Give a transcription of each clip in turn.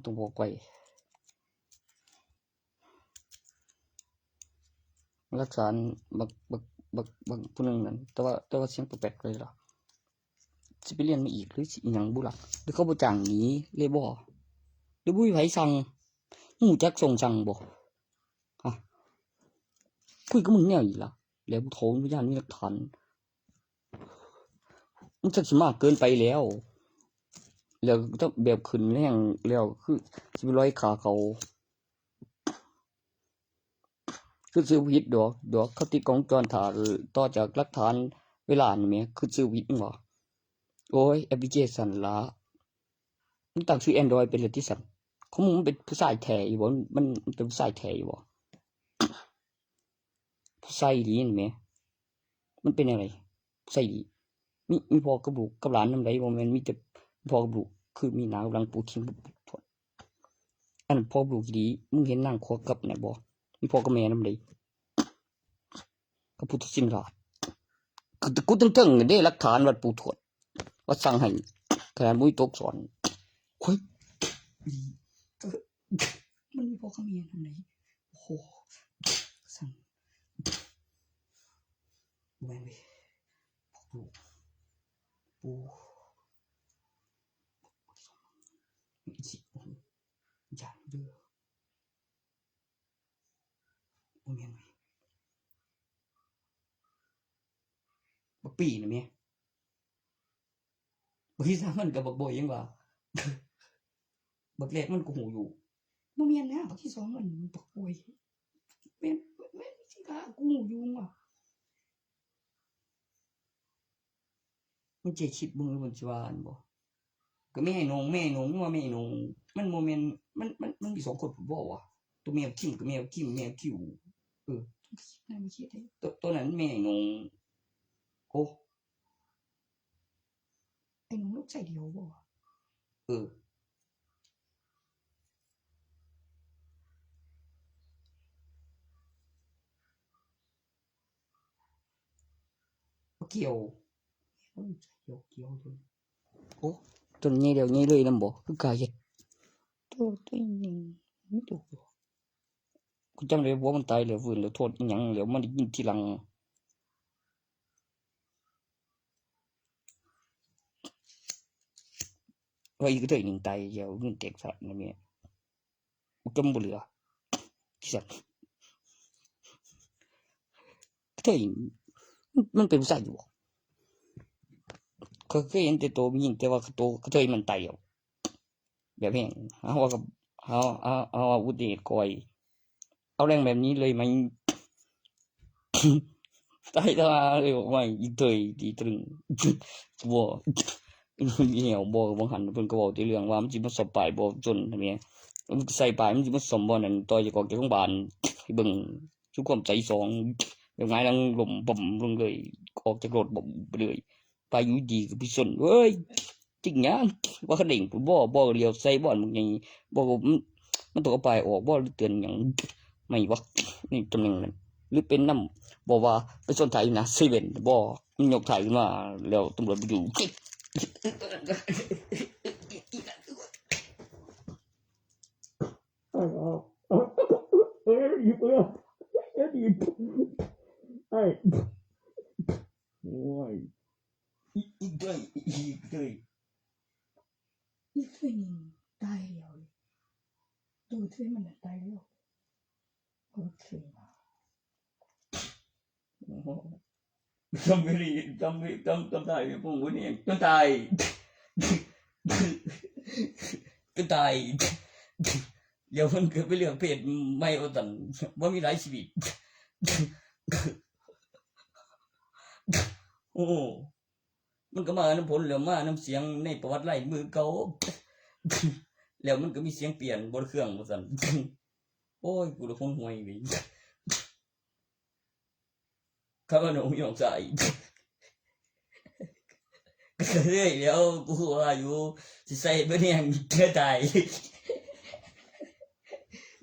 ຕ້ອງບອກໄວ. ຫຼັກຖານບັກ ບັກ ບັກ ບັກຜູ້ໜຶ່ງນັ້ນ ແຕ່ວ່າ ແຕ່ວ່າສຽງແປກໆເລີຍລະ. ຊິໄປລຽນມາອີກ ຫຼືຊິອີ່ຫຍັງບຸລະ? ຫຼືເຂົາບໍ່ຈ້າງໜີເລີຍບໍ? ຫຼືບໍ່ມີໃຜສັ່ງ? ຮູ້ຈັກສົ່ງສັ່ງບໍ? ຮະ? ຄຸຍກັບມຶງແນວນີ້ລະ ແລ້ວຜູ້ເຖົ້າມີພະຍານ ມີຫຼັກຖານ. ມັນຈັກຊິມາກເກີນໄປແລ້ວ ແລ້ວແບບຂຶ້ນແຮງແລ້ວ ຄືຊິໄປລອຍຂ້າເຂົາ. ຄືຊື່ຜິດດອກ ດອກ ເຂົາຕິດກ້ອງວົງຈອນຖ້າ ຕໍ່ຈາກຫຼັກຖານເວລານັ້ນແໝ ຄືຊື່ຜິດແມ່ນບໍ່? ໂອ້ຍ ແອັບພລິເຄຊັນລະ ມຶງຕັ້ງຊື່ແອນດຣອຍໄປເລີຍຕິຊັ້ນ. ຂອງມຶງມັນເປັນຜູ້ຊາຍແທ້ຢູ່ບໍ່? ມັນ ມັນເປັນຜູ້ຊາຍແທ້ຢູ່ບໍ່? ຜູ້ຊາຍອີ່ຫຼີຫັ້ນແໝ ມັນເປັນແນວໃດ? ໃສ່ ມີ ມີພໍ່ກັບລູກກັບຫຼານນຳໃດ? ບໍ່ແມ່ນມີແຕ່ພໍ່ກັບລູກ ຄືມີໜ້າກັບຫຼັງປູທິ່ມ. ອັນພໍ່ກັບລູກອີ່ຫຼີ ມຶງເຫັນນາງຄວັກກັບນະບໍ່? ມີພໍ່ກັບແມ່ນຳໃດ? ກັບພຸດທະຊິນລາດ ຄື ກູເທິງໆເດ້ ຫຼັກຖານວັດປູທວດ ວ່າສັ່ງໃຫ້ ຂະໜາດບໍ່ມີໂຕອັກສອນ. ໂອ້ຍ ມັນມີພໍ່ກັບແມ່ນຳໃດ? ໂອ້ໂຫ ສັ່ງ ບໍ່ແມ່ນເວີຍ ພວກລູກ ໂອ້ ຢ້ານເດີ້ ບໍ່ແມ່ນເວີຍ ບັກປີ້ນະແມ່. ບັກທີສາມມັນກໍບັກບອຍຍັງວ່າ ບັກແລກມັນກໍຮູ້ຢູ່. ບໍ່ແມ່ນນະ ບັກທີສອງມັນບັກບອຍ. ແມ່ນ ແມ່ນ ຊິກະ ກູຮູ້ຢູ່ວ່າ ມັນຈະຄິດເບິ່ງ ມັນຊິວ່າອັນບໍ່? ກໍແມ່ນົງ ແມ່ນົງ ວ່າແມ່ນົງ ມັນບໍ່ແມ່ນ ມັນ ມັນ ມັນມີສອງຄົນພຸ້ນບໍ່ວະ? ໂຕແມ່ບັກທິມ ກໍແມ່ບັກທິມ ແມ່ບັກທິວ ເອີ ໂຕ ໂຕນັ້ນແມ່ນົງ. ໂອ້ ໄອ້ໜຸ່ມລູກຊາຍດຽວບໍ່? ເອີ ບໍ່ກ່ຽວ. ໂອ້ ໂຕໃຫຍ່ແລ້ວໃຫຍ່ເລີຍນຳບໍ່? ຄືກາເຮັດ ໂຕ ໂຕໜຶ່ງ ມີໂຕ ກູຈຳໄດ້ວ່າມັນຕາຍແລ້ວ ຟື້ນແລ້ວ ໂທດອີ່ຫຍັງແລ້ວ ມາໄດ້ຍິນທີຫຼັງ. ວ່າອີກກະເທີຍໜຶ່ງຕາຍແລ້ວ ເງິນແຕກສະນະແມ່ ບໍ່ຈຳບໍ່ເຫຼືອ ທີ່ສັດ ກະເທີຍ ມັນ ມັນເປັນຜູ້ຊາຍຢູ່ບໍ່? ຂ້ອຍເຄີຍເຫັນແຕ່ໂຕຜູ້ຍິງ ແຕ່ວ່າໂຕກະເທີຍມັນຕາຍແລ້ວ. ແບບແຮງ ເຮົາວ່າກັບ ເຮົາ ເຮົາ ເຮົາວ່າວຸດນີ້ກ້ອຍ ເອົາແຮງແບບນີ້ເລີຍໄໝ? ຕາຍແລ້ວເລີຍ ໂອ້ຍ ອີເຕີຍ ອີຕຶງ ບໍ່ ມີແນວບໍ່? ວ່າຫັ້ນເພິ່ນກໍເວົ້າແຕ່ເລື່ອງວ່າມັນຊິມາສ້ອມປ້າຍບໍ່ ຈົນຫັ້ນແໝ ມັນໃສ່ປ້າຍ ມັນຊິມາສ້ອມບໍ່ນັ້ນ ຕໍ່ຈາກອອກຈາກໂຮງບານ ໃຫ້ເບິ່ງ ສຸດຄວາມໃສສອງ ແບບຫງາຍຫຼັງລົ້ມບຶ້ມລົງເລີຍ ອອກຈາກລົດບຶ້ມໄປເລີຍ. ໄປຢູ່ດີກໍໄປຊົນ ເວີ້ຍ ຈິງຫຍັງ ວ່າຄັນເລັ່ງພຸ້ນບໍ່ ບໍ່ຫຼຽວໃສ່ບ່ອນບັກໃຫຍ່ ບໍ່ ມັນ ມັນຕ້ອງເອົາປ້າຍອອກບໍ່ ຫຼືເຕືອນຫຍັງໃໝ່ວະ ໃນຕຳແໜ່ງນັ້ນ ຫຼືເປັນນຳບໍ່ວ່າໄປຊົນທ້າຍຢູ່ໜ້າເຊເວັ່ນບໍ່ ມັນຍົກທ້າຍຂຶ້ນມາແລ້ວຕຳຫຼວດບໍ່ຢູ່. ໂອ້ຍ ອີກເທື່ອ ອີກເທື່ອ ອີກເທື່ອໜຶ່ງຕາຍແລ້ວ ໂຕເທື່ອມັນຕາຍແລ້ວ ໂອເຄ ໂອ້ໂຫ ຈຳໄປດີ ຈຳໄປ ຈຳ ຈຳໄດ້ ພວກມັນນີ້ ຈົນຕາຍ ຈົນຕາຍ ດຽວມັນກໍໄປເລືອກເພດໃໝ່ວ່າຊັ້ນ ບໍ່ມີຫຼາຍຊີວິດ ໂອ້ ມັນກໍມານຳຜົນ ແລ້ວມານຳສຽງໃນປະຫວັດລາຍມືເກົ່າ ແລ້ວມັນກໍມີສຽງປ່ຽນບໍ່ເຄື່ອງວ່າຊັ້ນ. ໂອ້ຍ ກູລະຄົນຫ່ວຍເວີຍ ຄັນວ່ານ້ອງມີນ້ອງຊາຍ ກໍເລີຍແລ້ວ ກູວ່າຢູ່ ຊິໃສ່ເບີແຮງເທື່ອຕາຍ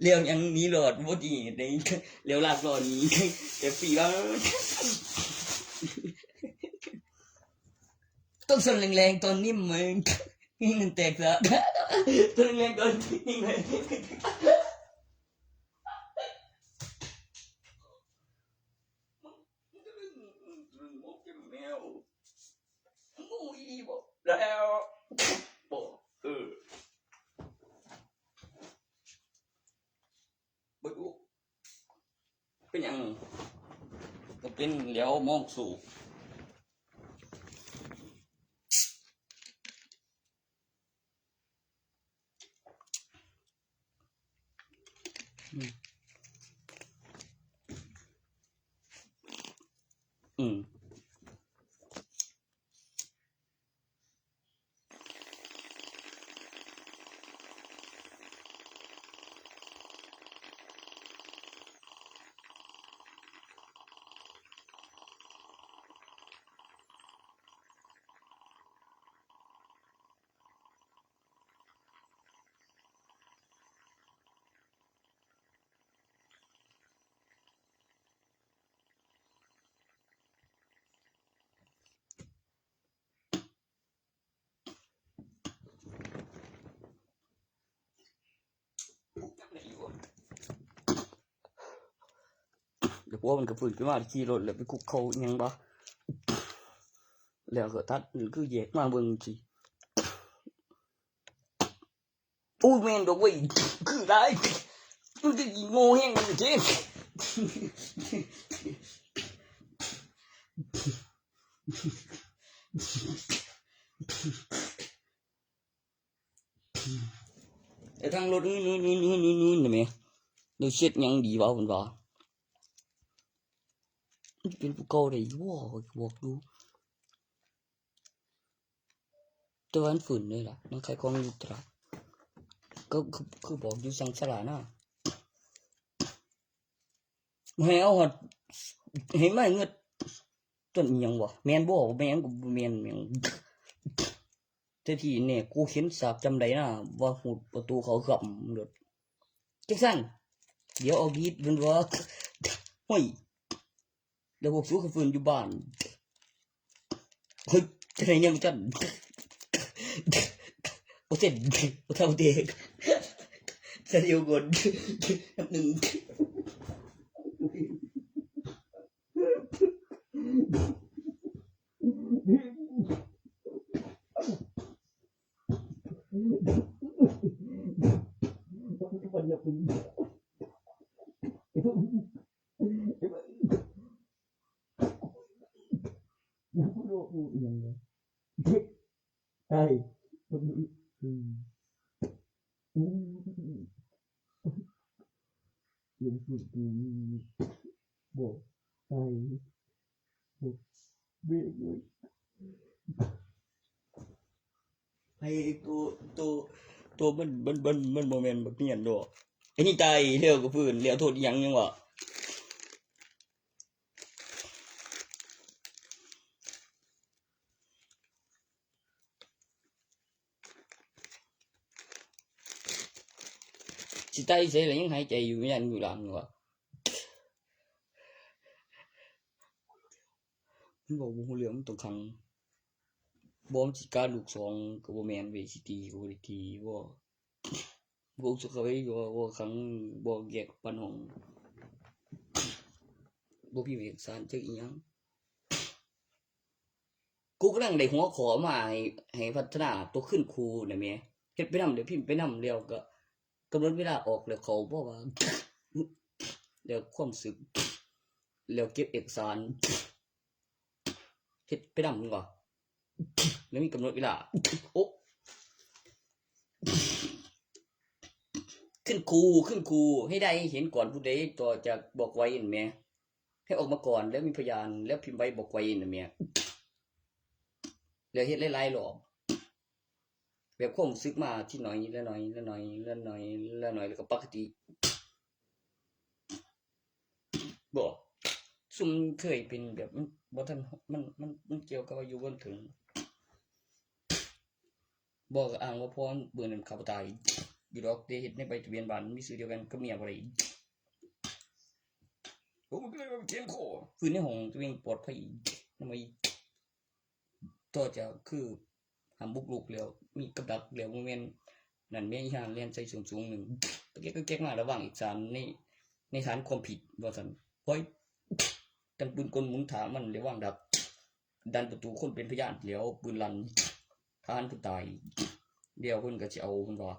ແລ້ວຍັງໜີລອດບໍ່ດີໃດ ແລ້ວລາກລ້ອໜີ ແຕ່ຟຣີວ່າ ຕ້ອງຊົນແຮງໆ ຕອນນີ້ເມີ ເງິນແຕກຊະ. ຕົວເລັກໆ ໂດນຍິງເລີຍ. ໂອ້ ອີ່ຫຼີບໍ່? ແລ້ວ ບໍ່ ເອີ ບໍ່ຢູ່ ເປັນຫຍັງ? ກໍເປັນແລ້ວ ມອງສູ. ອືມ ອືມ. ແລ້ວຜົວມັນກໍຟື້ນຂຶ້ນມາ ຂີ່ລົດແລ້ວໄປຄຸກເຂົ່າອີ່ຫຍັງບໍ່ ແລ້ວກໍຕັດ ຄືແຍກມາເບິ່ງຊີ້. ໂອ້ຍ ແມ່ນດອກເວີຍ ຄືຫຼາຍ ມັນຄືໂງ່ແຮງເດ້. ແຕ່ທາງລົດນີ້ໆໆໆນີ້ແມ່ ລາວເຊັດຫຍັງດີວະ ເພິ່ນວ່າ ມັນຊິເປັນຜູ້ເກົ່າໄດ້ຢູ່ບໍ່ ຂ້ອຍບອກຢູ່. ແຕ່ວ່າມັນຟື້ນເລີຍລະ ຍັງຂາຍຂອງຢູ່ຕະຫຼາດ ກໍຄື ຄືບອກຢູ່ສັງສາລານະ ໃຫ້ເອົາຮອດ ໃຫ້ມາເງິດ ຕົ້ນອີ່ຫຍັງວະ ແມ່ນບໍ່? ບໍ່ແມ່ນ ກໍບໍ່ແມ່ນຫຍັງ ແຕ່ທີ່ແນ່ ກູເຫັນສາກຈຳໄດ້ນະ ວ່າຫູດປະຕູເຂົາກຳໂລດ ຈັ່ງຊັ້ນ ດຽວອອກດີດເພິ່ນວ່າ ໂອ້ຍ ແລ້ວພວກສູກໍຟື້ນຢູ່ບ້ານ ເຮີ້ຍ ຈະໄດ້ຫຍັງກັນ ບໍ່ເຊັນ ບໍ່ເທົ່າເດ ສະດຽວກ່ອນ ແປັບໜຶ່ງ. ໃຫ້ໂຕ ໂຕ ໂຕມັນ ມັນ ມັນ ມັນບໍ່ແມ່ນບັກຮຽນດອກ. ອັນນີ້ຕາຍແລ້ວກໍຟື້ນແລ້ວ ໂທດອີ່ຫຍັງຫຍັງວະ? ຊິຕາຍໃສລະ ຍັງຫາຍໃຈຢູ່ ຍັງຢູ່ຫຼັງວະ. ມັນເວົ້າບໍ່ຮູ້ເລື່ອງ ມັນຕ້ອງຂັງ. ບໍ່ ມັນຊິກາລູກສອງກໍບໍ່ແມ່ນເວີຍ ຊິຕີກໍບໍ່ໄດ້ຕີ ບໍ່ ບໍ່ສຸກເຂົ້າໄປ ບໍ່ຂັງ ບໍ່ແຍກປັນຫ້ອງ ບໍ່ພິມເອກສານຈັກອີ່ຫຍັງ. ກູກຳລັງໄດ້ຫົວຂໍ້ມາໃຫ້ ໃຫ້ພັດທະນາໂຕຄືນຄູນະແມ. ເຮັດໄປນຳ ແລ້ວພິມໄປນຳ ແລ້ວກໍກຳນົດເວລາອອກ ແລ້ວເຂົ້າບໍ່ວ່າ ແລ້ວຄວາມຮູ້ສຶກ ແລ້ວເກັບເອກະສານ ເຮັດໄປນຳແມ່ນບໍ່? ແລ້ວມີກຳນົດເວລາ ໂອ້ ຄືນຄູ ຄືນຄູ ໃຫ້ໄດ້ເຫັນກ່ອນຜູ້ໃດຕໍ່ຈາກບອກໄວຫັ້ນແມ. ໃຫ້ອອກມາກ່ອນ ແລ້ວມີພະຍານ ແລ້ວພິມໄວບອກໄວນະແມ່ ແລ້ວເຮັດຫຼາຍໆລອບ ແບບຄວາມຮູ້ສຶກມາທີໜ້ອຍລະໜ້ອຍ ລະໜ້ອຍ ລະໜ້ອຍ ລະໜ້ອຍ ແລ້ວກໍປົກກະຕິ. ບໍ່ ຊຸມເຄີຍເປັນແບບ ມັນບໍ່ທັນ ມັນ ມັນ ມັນກ່ຽວກັບອາຍຸບໍ່ເຖິງ. ບໍ່ ກໍອ້າງວ່າພໍມື້ນັ້ນຂ້າບໍ່ຕາຍຢູ່ດອກ ແຕ່ເຮັດໃນໃບທະບຽນບ້ານມີຊື່ດຽວກັນກັບເມຍບໍ່ໄດ້. ໂອ້ ມັນກໍເລີຍວ່າແຂນຄໍ ຄືໃນຫ້ອງຕົວເອງປອດໄພນຳໄວ້ ຕໍ່ຈາກຄືຫ້າມບຸກລຸກແລ້ວ ມີກັບດັກແລ້ວ ບໍ່ແມ່ນ ນັ້ນແມ່ນອີ່ຫ່າແລ່ນໃສ່ສົ້ນສູງໜຶ່ງ ກະແກກກະແກກມາລະຫວ່າງເອກສານໃນ ໃນຖານຄວາມຜິດວ່າຊັ້ນ. ຂ້ອຍຕັ້ງປືນກົນໝູນຖ້າມັນ ແລ້ວວາງດັກ ດັນປະຕູຄົນເປັນພະຍານ ແລ້ວປືນລັ່ນ ຖ້າຫັນຜູ້ຕາຍ ແລ້ວເພິ່ນກະຊິເອົາ ເພິ່ນວ່າ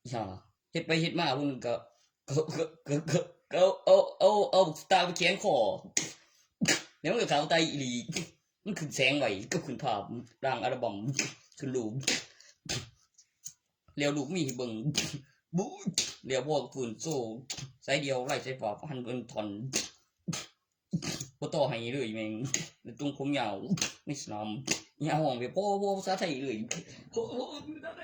ອີ່ຫ່າ ເຮັດໄປເຮັດມາເພິ່ນກະ ກະ ກະ ກະ ກະ ກະເອົາ ເອົາ ເອົາຕາໄປແຂວນຄໍ ແລ້ວມັນກະຂ້າຕາຍອີ່ຫຼີ. ມັນຂຶ້ນແສງໄວ້ ກະຂຶ້ນພາບ ລ້າງອັລບັມ ຂຶ້ນຮູບ ແລ້ວລູກມີໃຫ້ເບິ່ງ ບຸ ແລ້ວພໍກະຟື້ນໂຊ ສາຍດ່ຽວລາຍສາຍຟ້າ ຫັນເປັນທ່ອນ ບໍ່ຕໍ່ໃຫ້ເລີຍແມ່ງ ແລ້ວຕົງຜົມຍາວໃນສະໜາມ ຍາວຮ້ອງແບບ ບໍ່ ບໍ່ພາສາໄທເລີຍ ໂອ້ ບໍ່ພາສາໄທ.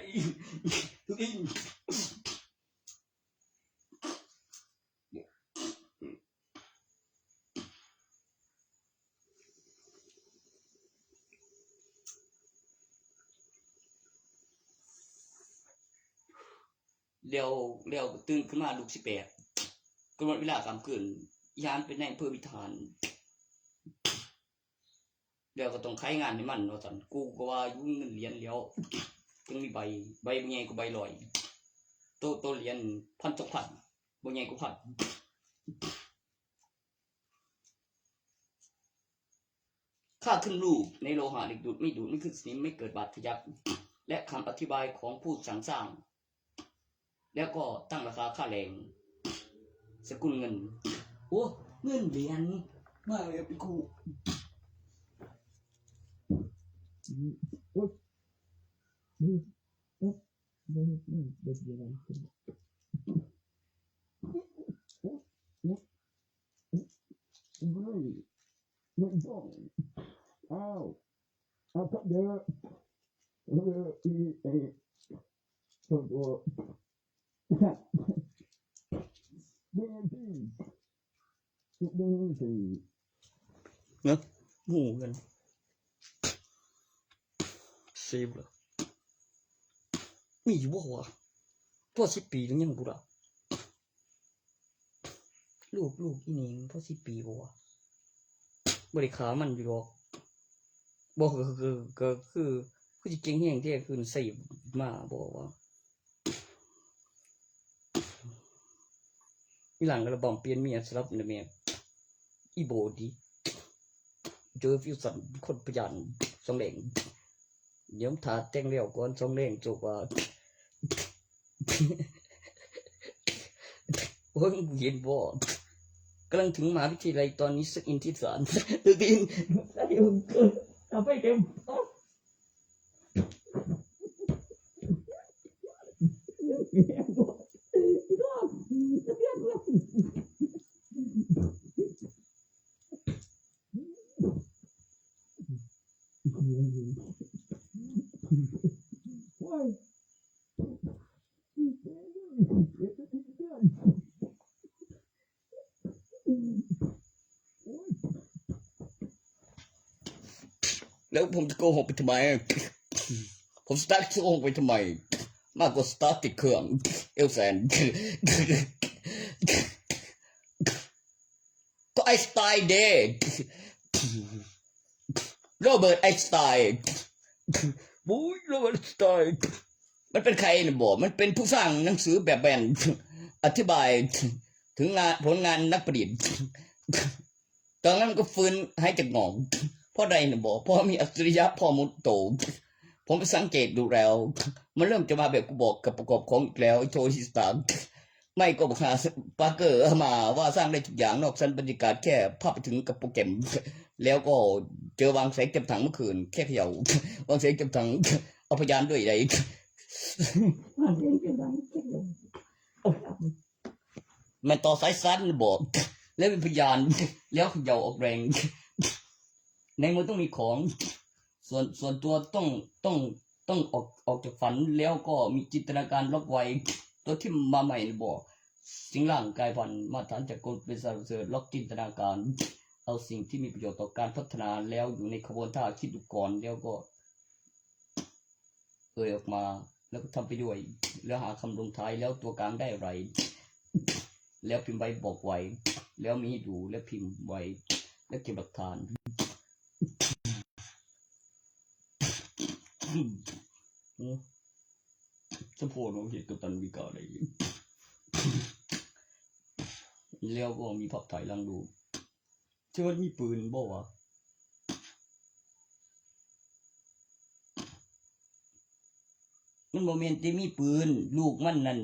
ແລ້ວ ແລ້ວກະຕື່ນຂຶ້ນມາລູກສິບແປດ ກຳນົດເວລາຂ້າມຄືນ ອີ່ຫ່າເປັນນາຍອຳເພີວິຫານ ແລ້ວກະຕ້ອງຂາຍງານໃຫ້ມັນວ່າຊັ້ນ. ກູກະວ່າຢູ່ເງິນຫຼຽນແລ້ວ ຈັ່ງມີໃບ ໃບບໍ່ໃຫຍ່ກວ່າໃບຮ້ອຍ ໂຕ ໂຕຫຼຽນພັນສອງພັນ ບໍ່ໃຫຍ່ກວ່າພັນ. ຄ່າຂຶ້ນຮູບໃນໂລຫະດຶງດູດ ມີດູດ ມີຄືດສະໜິມ ມີເກີດບາດທະຍັກ ແລະ ຄຳອະທິບາຍຂອງຜູ້ສ້າງສ້າງ ແລ້ວກໍຕັ້ງລາຄາຄ່າແຮງ ສະກຸນເງິນ ໂອ້ ເງິນຫຼຽນ ມາແລ້ວເປັນຄູ່ ໂອ້ຍ ນະ ຮູ້ຄືກັນ ເຊບເລີຍ ມີຢູ່ບໍ່ວະ? ພໍສິບປີແລ້ວຍັງບໍ່ລະ ລູກ ລູກອີ່ນີ້ພໍສິບປີບໍ່ວະ? ບໍ່ໄດ້ຂ້າມັນຢູ່ດອກ ບໍ່ ກະ ກະ ກະຄື ຄືຊິເກັ່ງແຮງແທ້ ຄືໃສ່ມາບໍ່ວະ? ອີ່ຫຼັງກະລະບຳປ່ຽນເມຍສະຫຼັບນະແມ່ ອີ່ໂບດດີ ເຈີຟິວຊັນຄົນພະຍານສອງແດງ ດຽວຖ້າແຕ່ງແລ້ວກ່ອນສອງແດງ ໂຈກວ່າ ໂອ້ຍ ເຫັນບໍ່? ກຳລັງເຖິງມະຫາວິທະຍາໄລຕອນນີ້ ເຊັກອິນທີ່ສາມ ເຊັກອິນ ເອົາໄປເຕັມ. ແລ້ວຜົມຈະໂກຫົກໄປທຳໄມ? ຜົມສະຕາດໂກຫົກໄປທຳໄມ? ມາກວ່າສະຕາດຕິດເຄື່ອງ ເອວແສນ ກໍໄອນສະໄຕນເດ້ ໂຣເບີດໄອນສະໄຕນ ໂອ້ຍ ໂຣເບີດໄອນສະໄຕນ ມັນເປັນໃຜນະບໍ? ມັນເປັນຜູ້ສ້າງໜັງສືແບບແບນ ອະທິບາຍເຖິງງານ ຜົນງານນັກປະດິດ. ຕອນນັ້ນກໍຟື້ນຫາຍຈາກງອກ ພໍໄດ້ນະບໍ? ພໍມີອັດສະລິຍະ ພໍໝົດໂຕ. ຜົມໄປສັງເກດດູແລ້ວ ມັນເລີ່ມຈະມາແບບກູບອກ ກັບປະກອບຂອງອີກແລ້ວ ໄອ້ໂທນສະຕາກ. ໄມກອບຫາປາເກີມາວ່າສ້າງໄດ້ທຸກຢ່າງ ນອກສັນບັນຍາກາດແຄ່ພາໄປເຖິງກັບໂປຣແກຣມ ແລ້ວກໍເຈີວາງແສງເຕັມຖັງເມື່ອຄືນ ແຄ່ເຂຍ່າວາງແສງເຕັມຖັງ ເອົາພະຍານດ້ວຍໃດ? ແມ່ນຕໍ່ສາຍສັນບອກ ແລ້ວເປັນພະຍານ ແລ້ວເຂົາເຈົ້າອອກແຮງ ໃນເມື່ອຕ້ອງມີຂອງ ສ່ວນ ສ່ວນຕົວຕ້ອງ ຕ້ອງ ຕ້ອງອອກ ອອກຈາກຝັນ ແລ້ວກໍມີຈິນຕະນາການລັອກໄວ້ ຕົວທີ່ມາໃໝ່ນະບໍ? ສິ່ງລ່າງກາຍພັນ ມາດຕະຫານຈັກກຸນ ເປັນສານປະເສີດ ລັອກຈິນຕະນາການ ເອົາສິ່ງທີ່ມີປະໂຫຍດຕໍ່ການພັດທະນາ ແລ້ວຢູ່ໃນຂະບວນທ່າຄິດດູກ່ອນ ແລ້ວກໍ ເອີ່ຍອອກມາ ແລ້ວກໍທຳໄປດ້ວຍ ແລ້ວຫາຄຳລົງທ້າຍ ແລ້ວຕົວກາງໄດ້ອະໄລ ແລ້ວພິມໄວ້ບອກໄວ້ ແລ້ວມີໃຫ້ດູ ແລ້ວພິມໄວ້ ແລ້ວເກັບຫຼັກຖານ. ຕະໂພນເຮົາເຮັດກັບຕັນອາເມລິກາໄດ້ ແລ້ວກໍມີພາບຖ່າຍຫຼັງໂລກ ເຊິ່ງມັນມີປືນບໍ່ວະ? ມັນບໍ່ແມ່ນແຕ່ມີປືນ, ລູກມັນນັ້ນ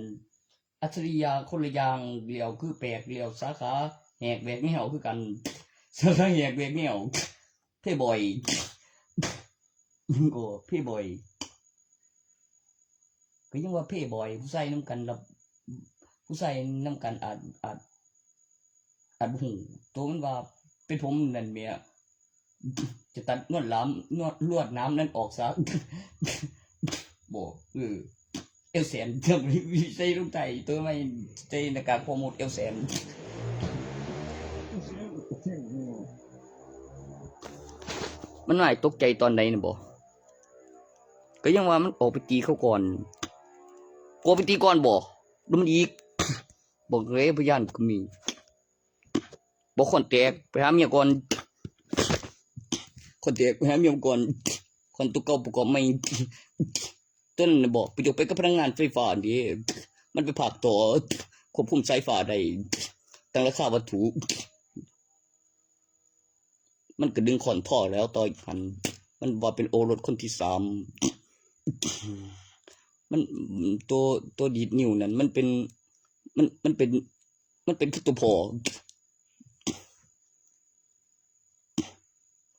ອັດສະລິຍະຄົນລະຢ່າງ, ແລ້ວຄືແປກ, ແລ້ວສາຂາແຫກແຫວກແນວຄືກັນ, ສາຂາແຫກແຫວກແນວ, ເພບອຍ, ຍັງກໍເພບອຍ. ກໍຍັງວ່າເພບອຍ ຜູ້ຊາຍນຳກັນລະ ຜູ້ຊາຍນຳກັນອາດ ອາດ ອາດບໍ່ຮູ້ໂຕ ມັນວ່າເປັນຜົມນັ້ນແໝ່ ຈະຕັດລວດລາມ ລວດ ລວດໜາມນັ້ນອອກຊະ ບໍ່ ເອີ ແອວແສນ ໃສ່ລົງໄຕໂຕໃໝ່ ໃສ່ໜ້າກາກພໍ່ມົດແອວແສນ. ມັນຫາຍຕົກໃຈຕອນໃດນະບໍ່? ກໍຍັງວ່າມັນອອກໄປຕີເຂົາກ່ອນ ກໍໄປຕີກ່ອນບໍ່ ແລ້ວມັນອີກ ບອກເລີຍ ພະຍານກໍມີ ບໍ່ ຄອນແຕກ ໄປຫາເມຍກ່ອນ ຄອນແຕກ ໄປຫາເມຍກ່ອນ ຄອນຕົວເກົ່າປະກອບໃໝ່ ຕົວນັ້ນນະບໍ່ ໄປຍົກໄປກັບພະນັກງານໄຟຟ້າເດ້ ມັນໄປພາກຕໍ່ຄວບຄຸມສາຍຟ້າໄດ້ ຕັ້ງລາຄາວັດຖຸ. ມັນກະດຶງຄ້ອນທອງແລ້ວຕໍ່ອີກຫັ້ນ ມັນວ່າເປັນໂອລົດຄົນທີສາມ ມັນ ໂຕ ໂຕດີດນິ້ວນັ້ນ ມັນເປັນ ມັນ ມັນເປັນ ມັນເປັນຄືໂຕພໍ່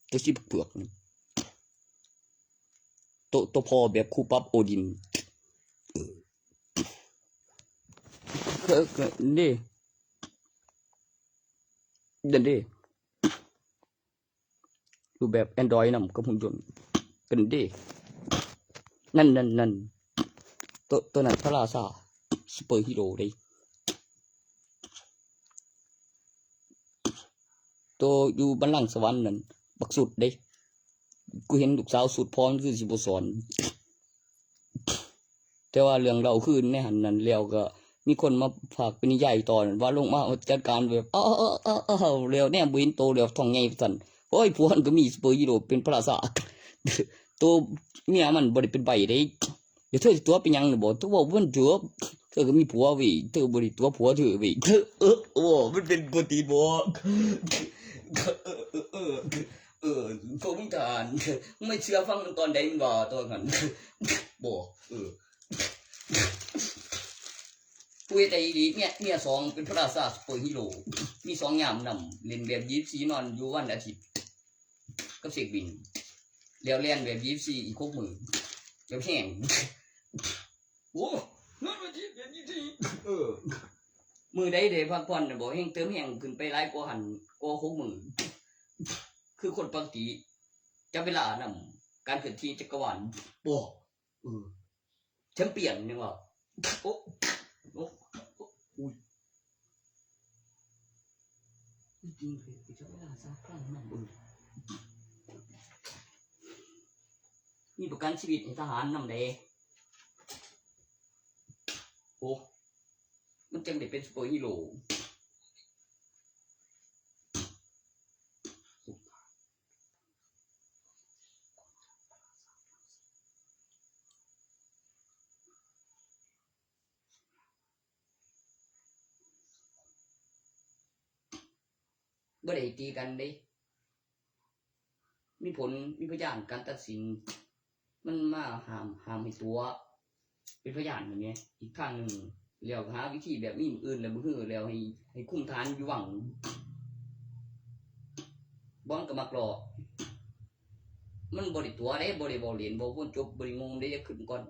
ໂຕສີເຜືອກໆ ໂຕ ໂຕພໍ່ແບບຄູປັບໂອດິນ ເອີ ເອີ ເອີ ເດ້ ນັ້ນເດ້ ຮູບແບບແອນດຣອຍນຳກັບຫຸ່ນຍົນກັນເດ້ ນັ້ນໆ ໂຕ ໂຕນັ້ນພະລາຊາ ຊຸບເປີຮີໂຣເດ້ ໂຕຢູ່ບັນລັງສະຫວັນນັ້ນ ບັກສຸດເດ້ ກູເຫັນລູກສາວສຸດພ້ອມຄືຊິບໍ່ສອນ. ແຕ່ວ່າເລື່ອງເລົ່າຄືໃນຫັ້ນນັ້ນ ແລ້ວກໍມີຄົນມາພາກເປັນນິຍາຍຕອນວ່າລົງມາຈັດການແບບ ອ້າວ ແລ້ວແນມບໍ່ເຫັນໂຕແລ້ວ ທ້ອງໃຫຍ່ວ່າຊັ້ນ. ໂອ້ຍ ຜົວມັນກໍມີຊຸບເປີຮີໂຣເປັນພະລາຊາ ໂຕເມຍມັນບໍ່ໄດ້ເປັນໃບ້ເດ້. ແລ້ວເທີຊິຕົວະເປັນຫຍັງນະບໍ? ເທີເວົ້າມັນຕົວະ ເທີກໍມີຜົວເວີ້ຍ ເທີບໍ່ໄດ້ຕົວະຜົວເທີເວີ້ຍ. ເອີ ໂອ້ ມັນເປັນປົກກະຕິບໍ? ເອີ ເອີ ເອີ ເອີ ພວກມຶງທະຫານ ມຶງມາເຊື່ອຟັງມັນຕອນໃດມັນວ່າຕອນນັ້ນບໍ? ເອີ ຜູ້ເຮັດໄດ້ອີ່ຫຼີ ເມຍ ເມຍສອງເປັນພະລາຊາຊຸບເປີຮີໂຣ ມີສອງຍາມນຳ ຫຼິ້ນແບບຊາວສີ່ ນອນຢູ່ວັນອາທິດກັບເຊັກບິນ ແລ້ວແລ່ນແບບຊາວສີ່ອີກຫົກມື້ ແບບແຮງ ໂອ້ ນອນວັນອາທິດແບບຊາວສີ່ ເອີ ມື້ໃດໄດ້ພັກຜ່ອນນະບໍ ແຮ່ງເຕີມແຮງຂຶ້ນໄປຫຼາຍກວ່າຫັ້ນ ກວ່າຫົກມື້ ຄືຄົນປົກກະຕິ ຈັບເວລານຳ ການເຄື່ອນທີ່ຈັກກະວານ ບໍ່ ເອີ ແຊມປຽນຍັງວ່າ ໂອ້ ໂອ້ ໂອ້ ອຸ້ຍ ຈິງເລີຍ ໄປຈັບເວລາສາການນຳ ເອີ ມີປະກັນຊີວິດໃຫ້ທະຫານນຳເດ້ ໂອ້ ມັນຈັ່ງໄດ້ເປັນຊຸບເປີຮີໂຣ. ບໍ່ໄດ້ຕີກັນເດ້ ມີຜົນ ມີພະຍານການຕັດສິນ ມັນມາຫ້າມ ຫ້າມໃຫ້ຕົວະ ເປັນພະຍານແບບນີ້ ອີກທາງໜຶ່ງ ແລ້ວຫາວິທີແບບມີມື້ອື່ນແລ້ວມື້ຮື ແລ້ວໃຫ້ ໃຫ້ຄຸມທະຫານຢູ່ວັງ ບ່ອນກໍມັກຫຼໍ້ ມັນບໍ່ໄດ້ຕົວະເດ້ ບໍ່ໄດ້ເວົ້າຫຼິ້ນ ເວົ້າວົນຈົບ ບໍ່ໄດ້ງົມເດ້ ຢ່າຄຶດກ່ອນ.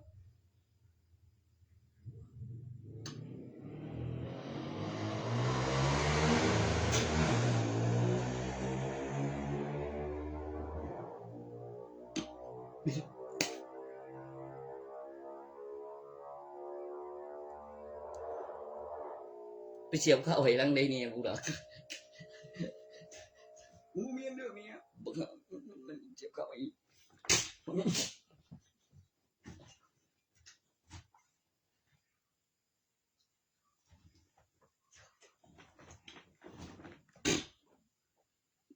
ໄປສຽບເຂົ້າໃຫ້ຫຼັງໃດແດ່ ກູລະ ໂອ້ ແມ່ນເດີແມ່ ບັກ ມັນສຽບເຂົ້າໃຫ້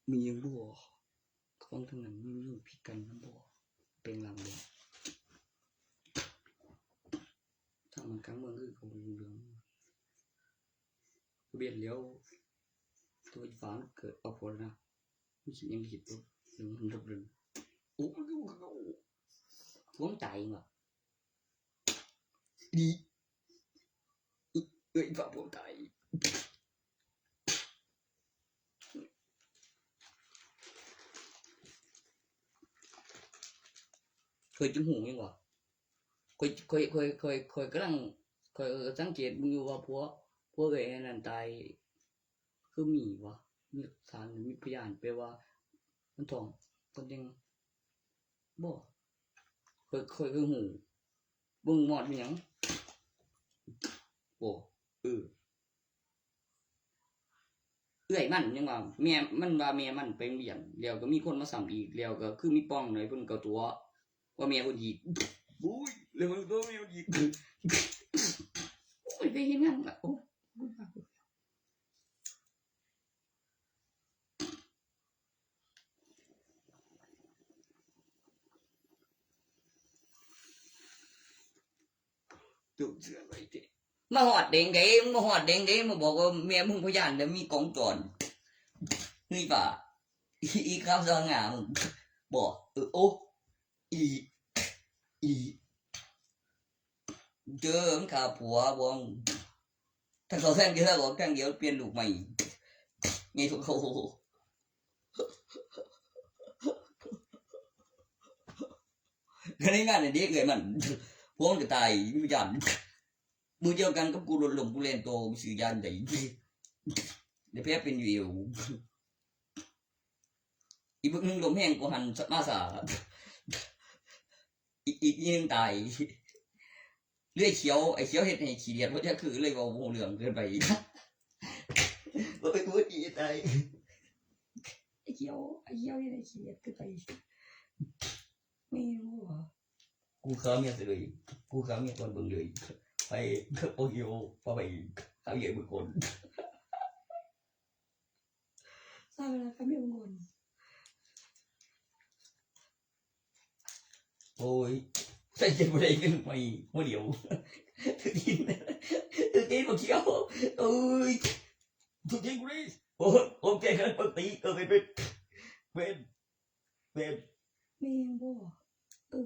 ມີຫຍັງບໍ່? ຟັງທາງນັ້ນ ມີຫຍັງຜິດກັນນຳບໍ່? ແປງຮ່າງບໍ່? ມັນກາງເມືອງຄືເຂົາຮູ້ເລື່ອງ. ທະບຽນແລ້ວ ໂຕອີ່ຟ້າມັນເກີດອອກພົ້ນນະ ມັນຊິຍັງເຮັດບໍ່ ເລື່ອງມັນເລິກເລີນ. ໂອ້ ພວກຕາຍຫຍັງວະ ດີ ເອື້ອຍ ອີ່ຟ້າພວກຕາຍ. ຂ້ອຍຈຶ່ງຮູ້ຫຍັງວະ ຂ້ອຍ ຂ້ອຍ ຂ້ອຍ ຂ້ອຍ ຂ້ອຍກຳລັງ ຂ້ອຍກໍສັງເກດເບິ່ງຢູ່ວ່າຜົວ ຜົວເອື້ອຍອັນນັ້ນຕາຍ ຄືມີວະ ມີຫຼັກຖານ ມີພະຍານ ແປວ່າມັນທ້ອງ ຄົນຈັ່ງ ບໍ່ ຂ້ອຍ ຂ້ອຍຄືຮູ້ ເບິ່ງມອດມີຫຍັງ ບໍ່ ເອີ ເອື້ອຍມັນຍັງວ່າແມ່ ມັນວ່າແມ່ມັນໄປໂຮງຮຽນ ແລ້ວກໍມີຄົນມາຊ້ຳອີກ ແລ້ວກໍຄືມີປ່ອງໜ້ອຍເພິ່ນກໍຕົວະວ່າແມ່ເພິ່ນອີກ. ໂອ້ຍ ແລ້ວມັນຕົວະແມ່ເພິ່ນອີກ ໂອ້ຍ ໄປເຮັດຫຍັງລະ ໂອ້ຍ. ຕຸເສືອໄວ້ເດ ມາຮອດແດງເດ ມາຮອດແດງເດ ມາບອກວ່າແມ່ມຶງພະຍານ ແລ້ວມີກ້ອງຈອນ ນີ້ປະ ອີ ອີຂາວສະຫງ່າ ບອກ ເອີ ໂອ ອີ ອີ ເຈີ ມຶງຂ້າຜົວບໍ່ ທັງເຂົ້າແທ່ງດຽວ ອອກແທ່ງດຽວ ປ່ຽນລູກໃໝ່ ໃຫຍ່ທົ່ວເກົ່າ. ກໍໃນງານນັ້ນເດ້ ເອື້ອຍມັນ ພວກມັນກໍຕາຍ ມີພະຍານ ມື້ດຽວກັນກັບກູ ລົດລົ້ມ ກູແລ່ນຕໍ່ ກູຊື້ຢາໃດ ແຜເປັນຢູ່ເອວ. ອີກເບິ່ງໜຶ່ງລົມແຮງກວ່າຫັ້ນ ມາຊ້າ ອີກ ອີກໜຶ່ງຕາຍ. ເລື່ອຍຂຽວ ໄອ້ຂຽວເຮັດໃຫ້ຂີ້ດຽດ ບໍ່ຈັກຄືເລີຍ ເວົ້າບໍ່ຮູ້ເລື່ອງເກີນໄປ ບໍ່ໄປພູດອີກຕາຍ ໄອ້ຂຽວ ໄອ້ຂຽວເຮັດໃຫ້ຂີ້ດຽດເກີນໄປ ແມ່ນບໍ່ວະ? ກູຂ້າເມຍເລີຍ ກູຂ້າເມຍກ່ອນເບິ່ງເລີຍ ໄປ ໂອເຄ ໄປຂ້າເມຍເບິ່ງກ່ອນ. ສາວລາວກະມີເງິນ. ໂອ້ຍ ໃສ່ເຈັບບໍ່ໄດ້ເງິນໃໝ່ຫົວດຽວ ຖືກຕີນ ຖືກຕີນບໍ່ຂຽວ ໂອ້ຍ ຖືກຕີນກູເດ້. ໂອ້ຍ ໂອເຄ ຄັນເປີດຕີ ເອີ ເປັນ ເປັນ ເປັນ ແມ່ນບໍ່? ເອີ.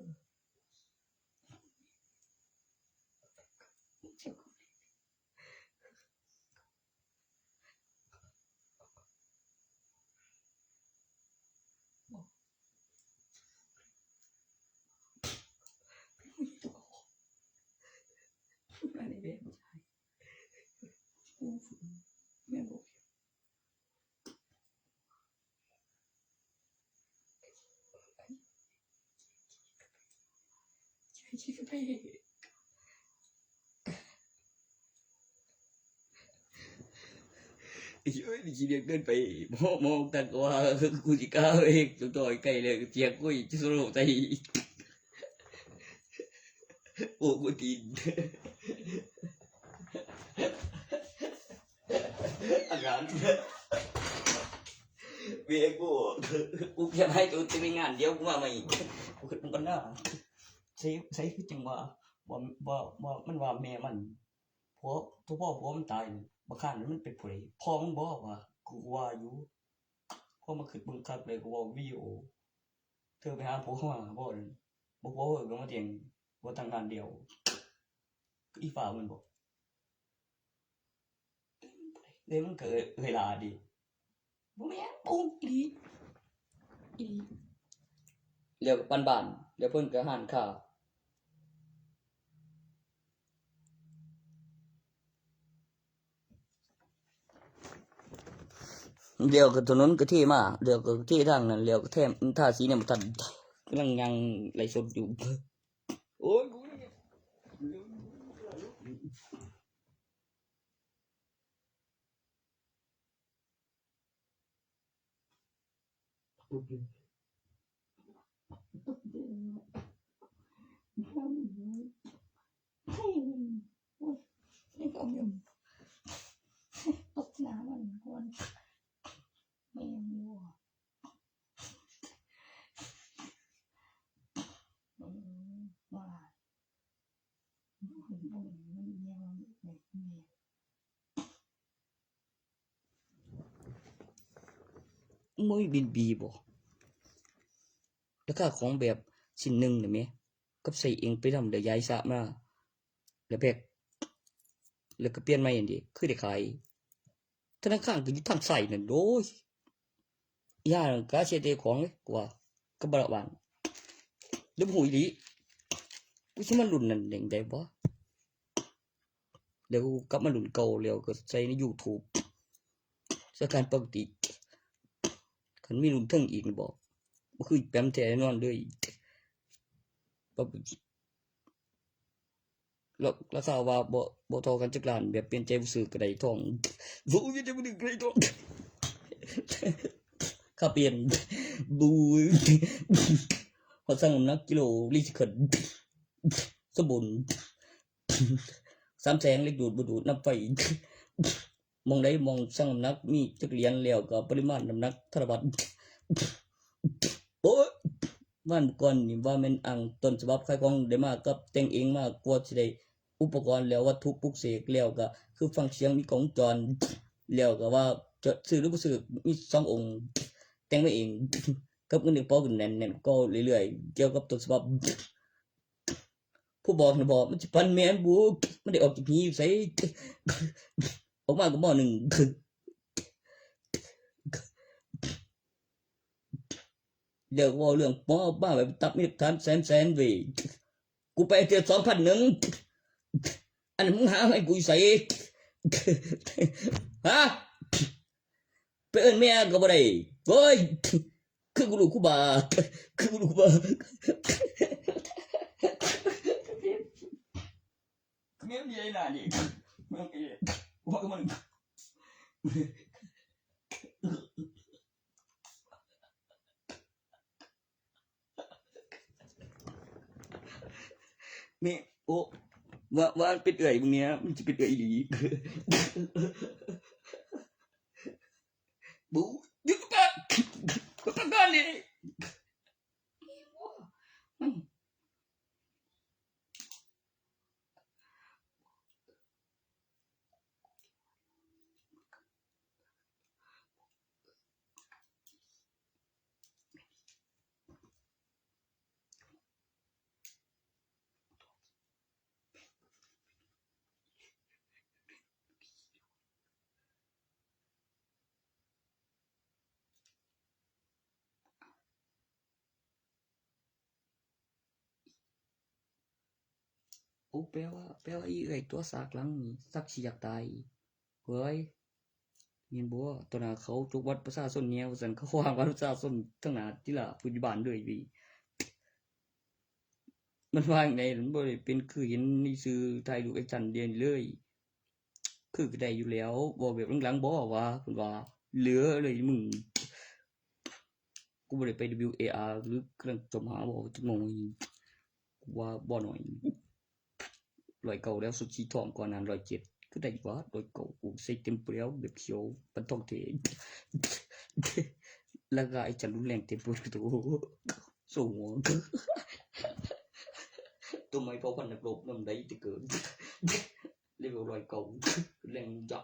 ໂອ້ຍ ຂີ້ດຽດເກີນໄປ ໝໍ ໝໍທັກວ່າ ກູຊິກ້າເອງ ໂຕຕໍ່ໃກ້ແລ້ວ ສຽງກຸຍ ຈະສະໂລໃສ່ ໂອ້ ກູຕີນ ອາການ ເວໂກ ກູເກັບໃຫ້ໂຕ ແຕ່ງານດຽວກູມາໃໝ່ ກູຄິດນຳກັນນາ ໃສ ໃສຄືຈັ່ງວ່າ ບໍ່ ບໍ່ ບໍ່ ມັນວ່າແມ່ມັນ ຜົວ ໂຕພໍ່ຜົວມັນຕາຍນີ້ ບັກຫ່ານີ້ມັນເປັນຜູ້ໃດ? ພໍ່ມັນບໍ? ວ່າ ກູວ່າຢູ່ ພໍມາຄິດເບິ່ງຄັກແລ້ວ ກູເວົ້າວິດີໂອ ເທີໄປຫາຜົວເຮົາຫາບໍ່ນັ້ນ ບໍ່ ຜົວເຮົາກໍມາແຕ່ງ ຜົວແຕ່ງງານດຽວ ກໍອີ່ຟ້າແມ່ນບໍ່? ເອີ ມັນກໍເອື້ອຍຫຼ້າເດ. ບໍ່ແມ່ນ ໂອ້ ອີ່ຫຼີ ອີ່ຫຼີ ແລ້ວກໍປັນບ້ານ ແລ້ວເພິ່ນກໍຮ້ານຄ້າ ແລ້ວກໍຖະໜົນກໍເທມາ ແລ້ວກໍເທທາງນັ້ນ ແລ້ວກໍແຖມທາສີຍັງບໍ່ທັນ ກຳລັງຍ່າງໄລຟ໌ສົດຢູ່ ໂອ້ຍ ບໍ່ມີບິນບີບໍ່? ລາຄາຂອງແບບຊິ້ນໜຶ່ງນີ້ແໝ່ ກັບໃສ່ເອງໄປນຳ ແລ້ວຢາຍສະມາ ແລ້ວແພັກ ແລ້ວກໍປ່ຽນໃໝ່ຫັ້ນເດ ຄືໄດ້ຂາຍ. ທະນາຄານກໍຢູ່ທາງຊ້າຍນັ້ນໂດຍ ອີຫ່ານັ້ນກະເສຍແຕ່ຂອງເລີຍ ກວ່າກັບບ້ານ ແລ້ວບໍ່ຮູ້ອີ່ຫຼີ ກູຊິມາລຸ້ນນັ້ນຈັ່ງໃດວະ? ແລ້ວກັບມາລຸ້ນເກົ່າ ແລ້ວກໍໃສ່ໃນຢູທູບ ໃຊ້ການປົກກະຕິ ຄັນມີລຸ້ນເທິງອີກນີ້ບໍ ບໍ່ຄືແປມແທ້ແນ່ນອນເລີຍ ປັກກະຕິ. ລາ ລາຄາວ່າບໍ່ ບໍ່ທໍ່ກັນຈັກລ້ານ ແບບປ່ຽນໃຈບໍ່ຊື້ກໍໄດ້ທອງ ບໍ່ປ່ຽນໃຈບໍ່ຊື້ກໍໄດ້ທອງ ຄ່າປ່ຽນ ບູ ເຮົາຊັ່ງນ້ຳໜັກກິໂລຣີໄຊເຄິນ ສົມບູນ ສາມແສງ ເຫຼັກດູດບໍ່ດູດ ນຳໄຟ ໝ່ອງໃດໝ່ອງຊັ່ງນ້ຳໜັກ ມີຈັກຫຼຽນ ແລ້ວກໍປະລິມານນ້ຳໜັກທະນະບັດ. ໂອ້ຍ ວານກ່ອນນີ້ວ່າແມ່ນອ້າງຕົ້ນສະບັບຂາຍຂອງ ໄດ້ມາກັບແຕ່ງເອງມາ ກວ່າຊິໄດ້ອຸປະກອນ ແລ້ວວັດຖຸປຸກເສກ ແລ້ວກໍຄືຟັງສຽງມີກ້ອງວົງຈອນ ແລ້ວກໍວ່າຈະຊື້ຫຼືບໍ່ຊື້ ມີສອງອົງ ແຕ່ງມາເອງ ກັບເງິນໃນກະເປົາກໍແໜ້ນໆ ກໍເລື້ອຍໆ ກ່ຽວກັບຕົ້ນສະບັບ. ຜູ້ບອກນະບໍ ມັນຊິປັ່ນແມ່ນບໍ່ ມັນໄດ້ອອກຈາກຫີຢູ່ໃສ ອອກມາກໍມໍໜຶ່ງ ແລ້ວເວົ້າເລື່ອງໝໍມາແບບຕັບມີຫຼັກຖານແສນໆ ເວີຍ ກູໄປເທື່ອສອງພັນໜຶ່ງ ອັນນັ້ນມຶງຫາໃຫ້ກູຢູ່ໃສ ຮະ? ໄປເອີ້ນແມ່ກໍບໍ່ໄດ້ ໂອ້ຍ ຄືກູລູກຄູບາ ຄືກູລູກຄູບາ ແມ່ນໃຫຍ່ໜ້ານີ້ ແມ່ນໃຫຍ່ ວ່າມັນ ນີ້ ໂອ້ ວ່າ ວ່າເປັນເອື້ອຍມຶງນີ້ ມັນຊິເປັນເອື້ອຍອີ່ຫຼີ. ບູ ຢຸດປາກ ປາກການນີ້ ໂອ້ ແປວ່າ ແປວ່າອີເອື້ອຍຕົວະສາກຫຼັງນີ້ ສັກຊິຢາກຕາຍ. ເຮີ້ຍ ແມ່ນບໍ່? ຕໍ່ໜ້າເຂົາຈົກບັດປະຊາຊົນແດ່ວ່າຊັ້ນ ເຂົາວາງບັດປະຊາຊົນທາງໜ້າຕິລາຜູ້ໃຫຍ່ບ້ານເລີຍເວີຍ. ມັນວ່າຈັ່ງໃດ? ມັນບໍ່ໄດ້ເປັນຄືເຫັນໃນສື່ຖ່າຍຮູບແອັກຊັນເດນເລີຍ. ຄືກໍໄດ້ຢູ່ແລ້ວ ເວົ້າແບບຫຼັງໆບໍວ່າ ເພິ່ນວ່າເຫຼືອເລີຍມຶງ. ກູບໍ່ໄດ້ໄປ WAR ຫຼືກຳລັງຈອມຫາບໍ່ຈັກໂມງ ກູວ່າບໍ່ໜ້ອຍ ຮ້ອຍເກົ້າແລ້ວ ຊຸດສີທອງກ່ອນນັ້ນ ຮ້ອຍເຈັດ ຄືໄດ້ຢູ່ຫວາ ຮ້ອຍເກົ້າ ກູໃສ່ເຕັມໄປແລ້ວ ແບບຂຽວປັນທອງແທ້ ລາຄາໄອ້ຈັນຮຸນແຮງເຕັມໄປໝົດ ໂຕ ໂຊຫົວ ໂຕໃໝ່ເຜົ່າພັນນັກລົບນຳໄດ້ແຕ່ເກີດ ເລເວວຮ້ອຍເກົ້າ ແຮງຈັບ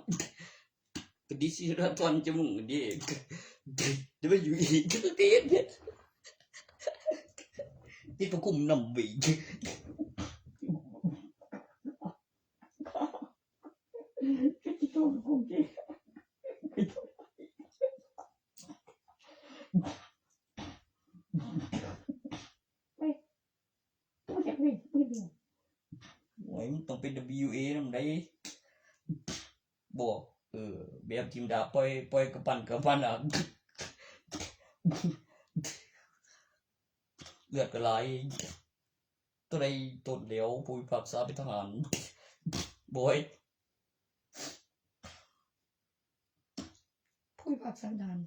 ກະດິຊິລະທອນຈະມຸງເດ້ ຈະໄປຢູ່ອີກ ຕິດພະຄຸມນຳເວີຍ ໂອ້ຍ ມັນຕ້ອງເປັນ WA ນຳໃດ ບໍ່ ເອີ ແບບທີມດາ ປ່ອຍ ປ່ອຍກະປັ່ນກະປັ່ນ ອາ ເລືອດກະໄຫຼ ໂຕໃດໂຕດແລ້ວ ຜູ້ພິພາກສາເປັນທະຫານ ໂອ້ຍ ຜູ້ພິພາກສາທະຫານ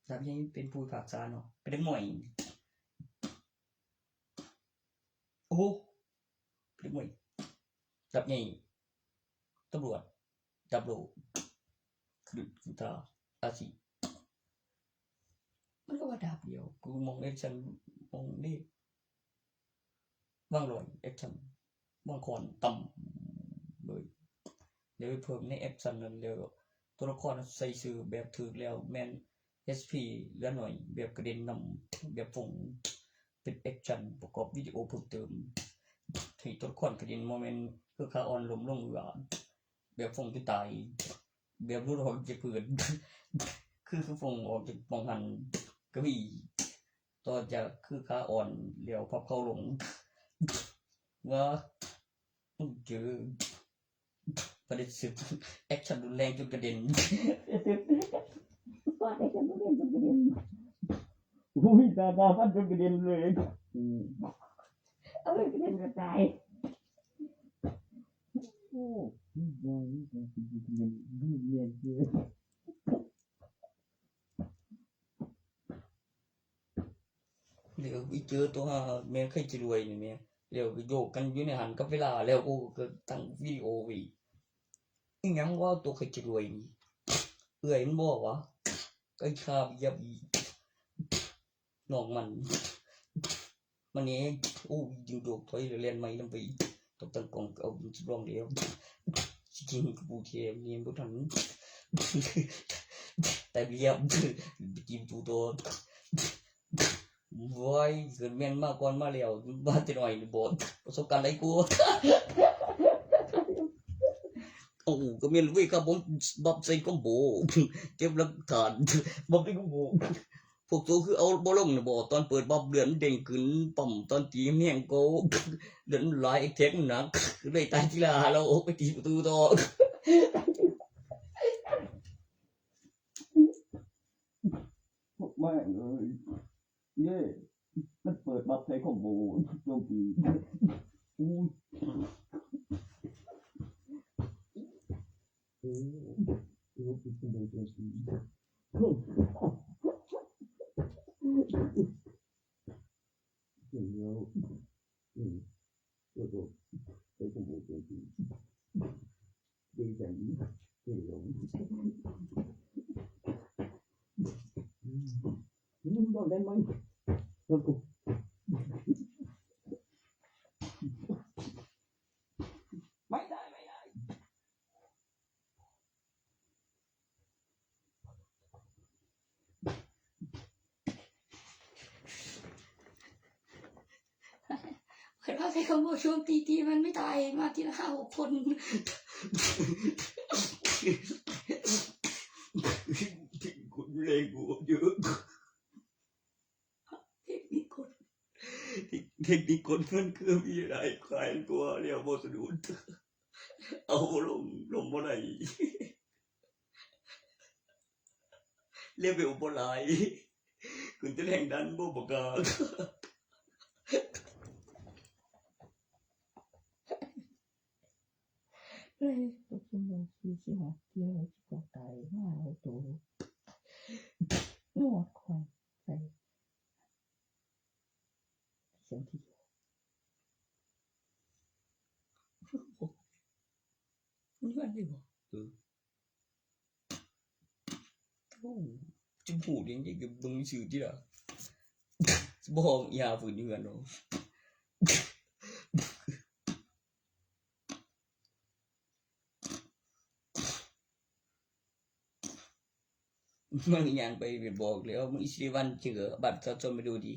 ດາບໃຫຍ່ເປັນຜູ້ພິພາກສາເນາະ ເປັນນັກມວຍ ໂອ້ ເປັນນັກມວຍ ດາບໃຫຍ່ ຕຳຫຼວດ ດາບໂລ ຄື ຄືຕາ ອາຊີ ມັນກໍວ່າດາບດຽວ ກູມອງແອັກຊັນ ມອງນີ້ ວາງລອຍ ແອັກຊັນ ວາງຄອນ ຕຳ ແລ້ວໄປເພີ່ມໃນແອັກຊັນນັ້ນ ແລ້ວຕົວລະຄອນໃສ່ຊື່ແບບຖືກແລ້ວ ແມ່ນເອັສພີເຫຼືອໜ້ອຍ ແບບກະເດັນນຳ ແບບຟົງ ເປັນແອັກຊັນປະກອບວິດີໂອເພີ່ມເຕີມ ໃຫ້ຕົວລະຄອນກະເດັນ ບໍ່ແມ່ນຄືຂາອ່ອນລົ້ມລົງເອືອ ແບບຟົງຈົນຕາຍ ແບບຫຼຸດອອກຈາກພື້ນ ຄື ຄືຟົງອອກຈາກໝ່ອງຫັ້ນກະມີ ຕໍ່ຈາກຄືຂາອ່ອນແລ້ວພັບເຂົ່າລົງ ວ່າເຈີ ປະເດັນສຶກ ແອັກຊັນຮຸນແຮງຈົນກະເດັນ ປາດແອັກຊັນຮຸນແຮງຈົນກະເດັນ ໂອ້ຍ ໜ້າ ໜ້າຟັນຈົນກະເດັນເລີຍ ອືມ ເອົາເລີຍ ກະເດັນກະຈາຍ ໂອ້ ແລ້ວໄປເຈີໂຕຫາແມ່ໄຂ່ຈະລວຍນີ້ແມ່ ແລ້ວໄປໂຍກກັນຢູ່ໃນຫັ້ນກັບເວລາ ແລ້ວໂອ້ ກະຕັ້ງວິດີໂອໄວ້ ອີ່ຫຍັງວະໂຕໄຂ່ຈະລວຍນີ້ ເອື້ອຍມັນບໍ່ວະ ໄກ່ຄາບຢຽບອີກ ນ້ອງມັນ ມັນແຮງ ໂອ້ຍ ຈຶ່ງໂດດຖອຍແລ້ວແລ່ນໃໝ່ນຳໄປ ຕ້ອງຕັ້ງກ້ອງ ເອົາບິນສຳລອງແລ້ວ ຊິກິນກະປູແທ້ແມ່ນບໍ່ທັນ ແຕ່ລຽບ ໄປຕີປະຕູຕໍ່ ໂອ້ຍ ເກີດແມ່ນມາກ່ອນມາແລ້ວ ມາແຕ່ນ້ອຍນີ້ບໍ່ ປະສົບການຫຼາຍກວ່າ ເອົາ ກະແມ່ນເວີຍ ກະບົມບັບໃສ່ຄອມໂບ ເກັບຫຼັກຖານ ບັບໃສ່ຄອມໂບ ພວກໂຕຄືເອົາບໍ່ລົງນະບໍ ຕອນເປີດບັບເລືອດມັນເດ້ງຂຶ້ນປ້ຳ ຕອນຕີແຮງກວ່າ ເລືອດມັນຫຼາຍ ແອັກແທັກມັນໜັກ ເລີຍຕາຍທີລະຫ້າ ແລ້ວອອກໄປຕີປະຕູຕໍ່ ພວກແມ່ງເອີຍ ເຢ້ ມັນເປີດບັບໃສ່ຄອມໂບ ໂຈມຕີ ອູ້ຍ ໂອ້ ໂອ້ ເປັນຈັ່ງໃດຈັ່ງຊີ້ ເຈົ້າແລ້ວ ອືມ ໂອ້ໂຫ ໃສ່ຄອມໂບຈັ່ງຊີ້ ເປັນຈັ່ງໃດ ເຈົ້າແລ້ວ ອືມ ມັນບໍ່ໄດ້ໄໝ ໂອ້ໂຫ ໄມ່ໄດ້ ໄມ່ໄດ້. ຂ້ອຍວ່າໃສ່ຄອມໂບໂຈມຕີ ຕີມັນໄມ່ຕາຍ ມາທີລະຫ້າຫົກຄົນ ເທັກນິກຄົນແຮງກວ່າເດີ. ເທັກນິກກົດ ເທັກນິກກົດມັນຄືມີຫຼາຍ ຄວາຍຕົວແລ້ວບໍ່ສະດຸດ ເອົາລົງ ລົງບໍ່ໄດ້ ເລເວວບໍ່ຫຼາຍ ຂຶ້ນແຕ່ແຮງດັນບໍ່ປະກາດ ເອີຍ ຕົກລົງວ່າຊິ ຊິຫາເກຍ ຊິກອງຕາຍມາເອົາໂຕ ນວດຄວາມໃສ່ ສຽງທີ່ ມັນເຮືອນນີ້ບໍ່? ເອີ ໂອ້ ຈະບໍ່ຮູ້ເດ້ ເບິ່ງຊື່ຕິລະ ບໍ່ຮ້ອງອີ່ຫາຟື້ນຢູ່ເຮືອນເນາະ. ມັນຍ່າງໄປບອກແລ້ວ ມຶງຊິໄດ້ວັນເຈີ ບັດເຂົາຊົມໄປດູດີ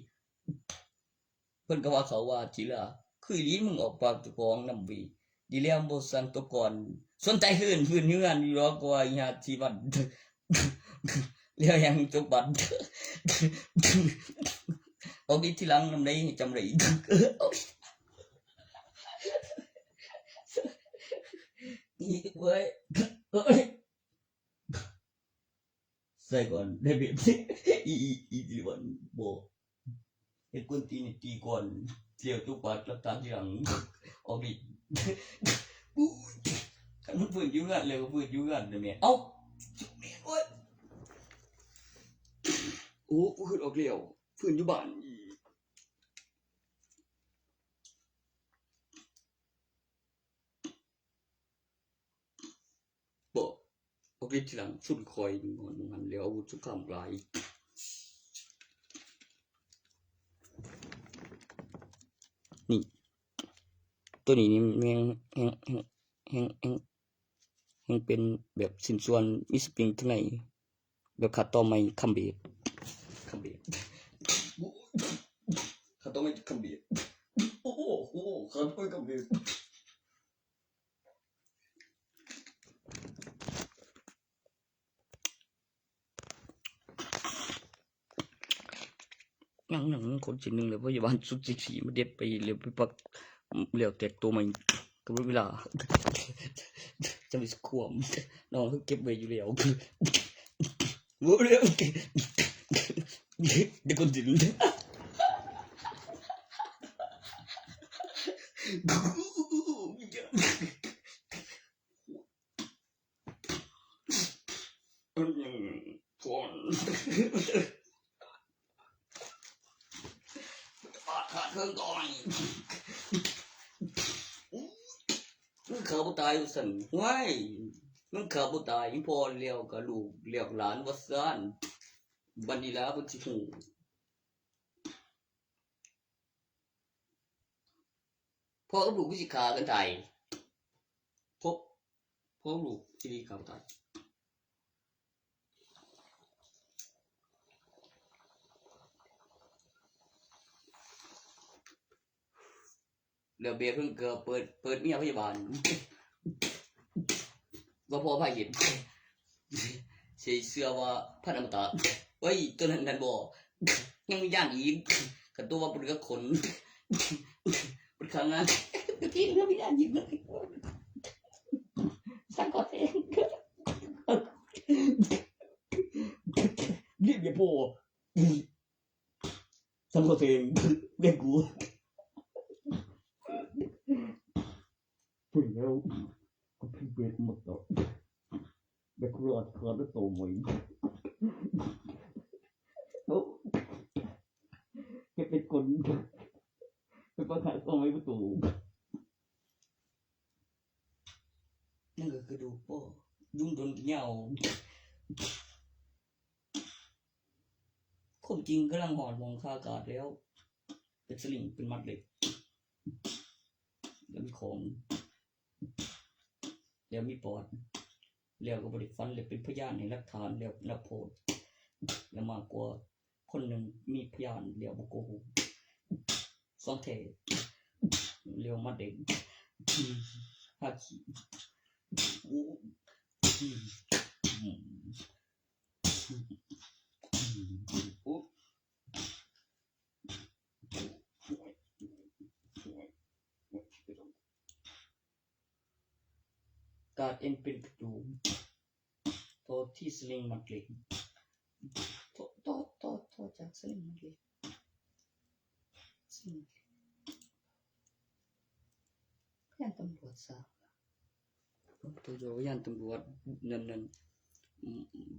ເພິ່ນກໍວ່າເຂົາວ່າທີລະ ຄືອີ່ຫຼີ ມຶງອອກປາກເຈົ້າຂອງນຳເວີຍ ດີແລ້ວບໍ່ສັ່ງຕົບກ່ອນ ສົນໃຈຄືນ ຟື້ນເຮືອນຢູ່ດອກ ກວ່າອີ່ຫາທີ່ວັນ ແລ້ວຍັງຈົບບັດ ອອກດີທີຫຼັງນຳໃດ ຈຳໄດ້ ເອີຍ ເອີຍ ໃສ່ກ່ອນໄດ້ເບບ ອີ ອີ ອີ ອີ ບໍ່ ເຮັດກົນຕີນຕີກ່ອນ ລຽວຈຸກປາກຫຼັກຖານທີຫຼັງ ອອກລິດ ອຸ້ຍ ຄັນມັນຟື້ນຢູ່ເຮືອນແລ້ວກໍຟື້ນຢູ່ເຮືອນແຫຼະແມ່. ເອົ້າ ແມ່ນເວີຍ ໂອ້ ກູຄິດອອກແລ້ວ ຟື້ນຢູ່ບ້ານອີກ. ບໍ່ ອອກລິດທີຫຼັງ ຊຸນຄອຍ ມັນ ມັນ ມັນແລ້ວອາວຸດສົງຄາມຫຼາຍ ນີ້ ໂຕນີ້ນີ້ແຮງ ແຮງ ແຮງ ແຮງ ແຮງ ຍັງເປັນແບບຊິ້ນສ່ວນ ມີສະປຣິງຂ້າງໃນ ແບບຂັດຕໍ່ໃໝ່ຄຳເບກ ຄຳເບກ ຂັດຕໍ່ໃໝ່ຄຳເບກ ໂອ້ໂຫ ຂັດຕໍ່ໃໝ່ຄຳເບກ. ຍັງ ຍັງຄົນຊິໜຶ່ງແລ້ວ ພະຍາບານຊຸດຊິບສີ່ມາເດັດໄປ ແລ້ວໄປປັກ ແລ້ວແຕກໂຕໃໝ່ ກຳນົດເວລາ ຈະໄປຄວາມ ນ້ອງເຂົາເກັບໄວ້ຢູ່ແລ້ວ ບໍ່ແລ້ວ ເດັກຄົນຊິໜຶ່ງ. ປາດຂາດເຄິ່ງກ່ອນ ມຶງຂ້າບໍ່ຕາຍວ່າຊັ້ນ ຫ້ວຍ ມຶງຂ້າບໍ່ຕາຍ ພໍ່ແລ້ວກໍລູກ ແລ້ວຫຼານວ່າຊັ້ນ ບັດນີ້ລະເພິ່ນຊິຮູ້. ພໍ່ກັບລູກຄືຊິຂ້າກັນຕາຍ ພໍ່ ພໍ່ກັບລູກຊິຂ້າກັນຕາຍ ແລ້ວເບເພິ່ນກໍເປີດ ເປີດເມຍພະຍາບານ ວ່າພໍ່ພາເຮັດ ຊິເຊື່ອວ່າພັນອະມະຕະ ເອີຍ ຕົວນັ້ນນັ້ນບໍ່ ຍັງມີຍານອີກ ຄັນຕົວວ່າບໍ່ເຫຼືອຄົນ ມັນຂ້າງານ ທີ່ເຫຼືອມີຍານອີກ ສັງກໍເອງ ເລີຍບໍ່ ສັງກໍເອງ ເລີຍກູ ເພິ່ນແລ້ວ ກໍພິເບດໝົດດອກ ແບກລອດຄອນໂຕໝົຍ ເຮັດເປັນຄົນ ເປັນປະທານໂຕໃໝ່ປະຕູ ນັ້ນກໍຄືດູໂປ້ ດຸ່ມດົນຍາວ ຄວາມຈິງກຳລັງຮອດໝ່ອງຄາກາດແລ້ວ ເປັນສະລິງ ເປັນມັດເຫຼັກ ແລ້ວມີຂອງ ແລ້ວມີປອດ ແລ້ວກໍບໍ່ໄດ້ຝັນ ແລ້ວເປັນພະຍານໃຫ້ຫຼັກຖານ ແລ້ວນັບໂທດ ແລ້ວມາກກວ່າຄົນໜຶ່ງມີພະຍານ ແລ້ວບໍ່ໂກຫກ ຂອງແທ້ ແລ້ວມາເດັກ ຮາຄີ ໂອ້ ໂອ້ ກາດເອັນເປັນປະຕູ ຕໍ່ທີ່ສະລິງມັດເຫຼັກ ຕໍ່ ຕໍ່ ຕໍ່ ຕໍ່ຈາກສະລິງມັດເຫຼັກ ສະລິງມັດເຫຼັກ ຢ້ານຕຳຫຼວດຊະ ໂຕໂຕ ຢ້ານຕຳຫຼວດນັ້ນ ນັ້ນ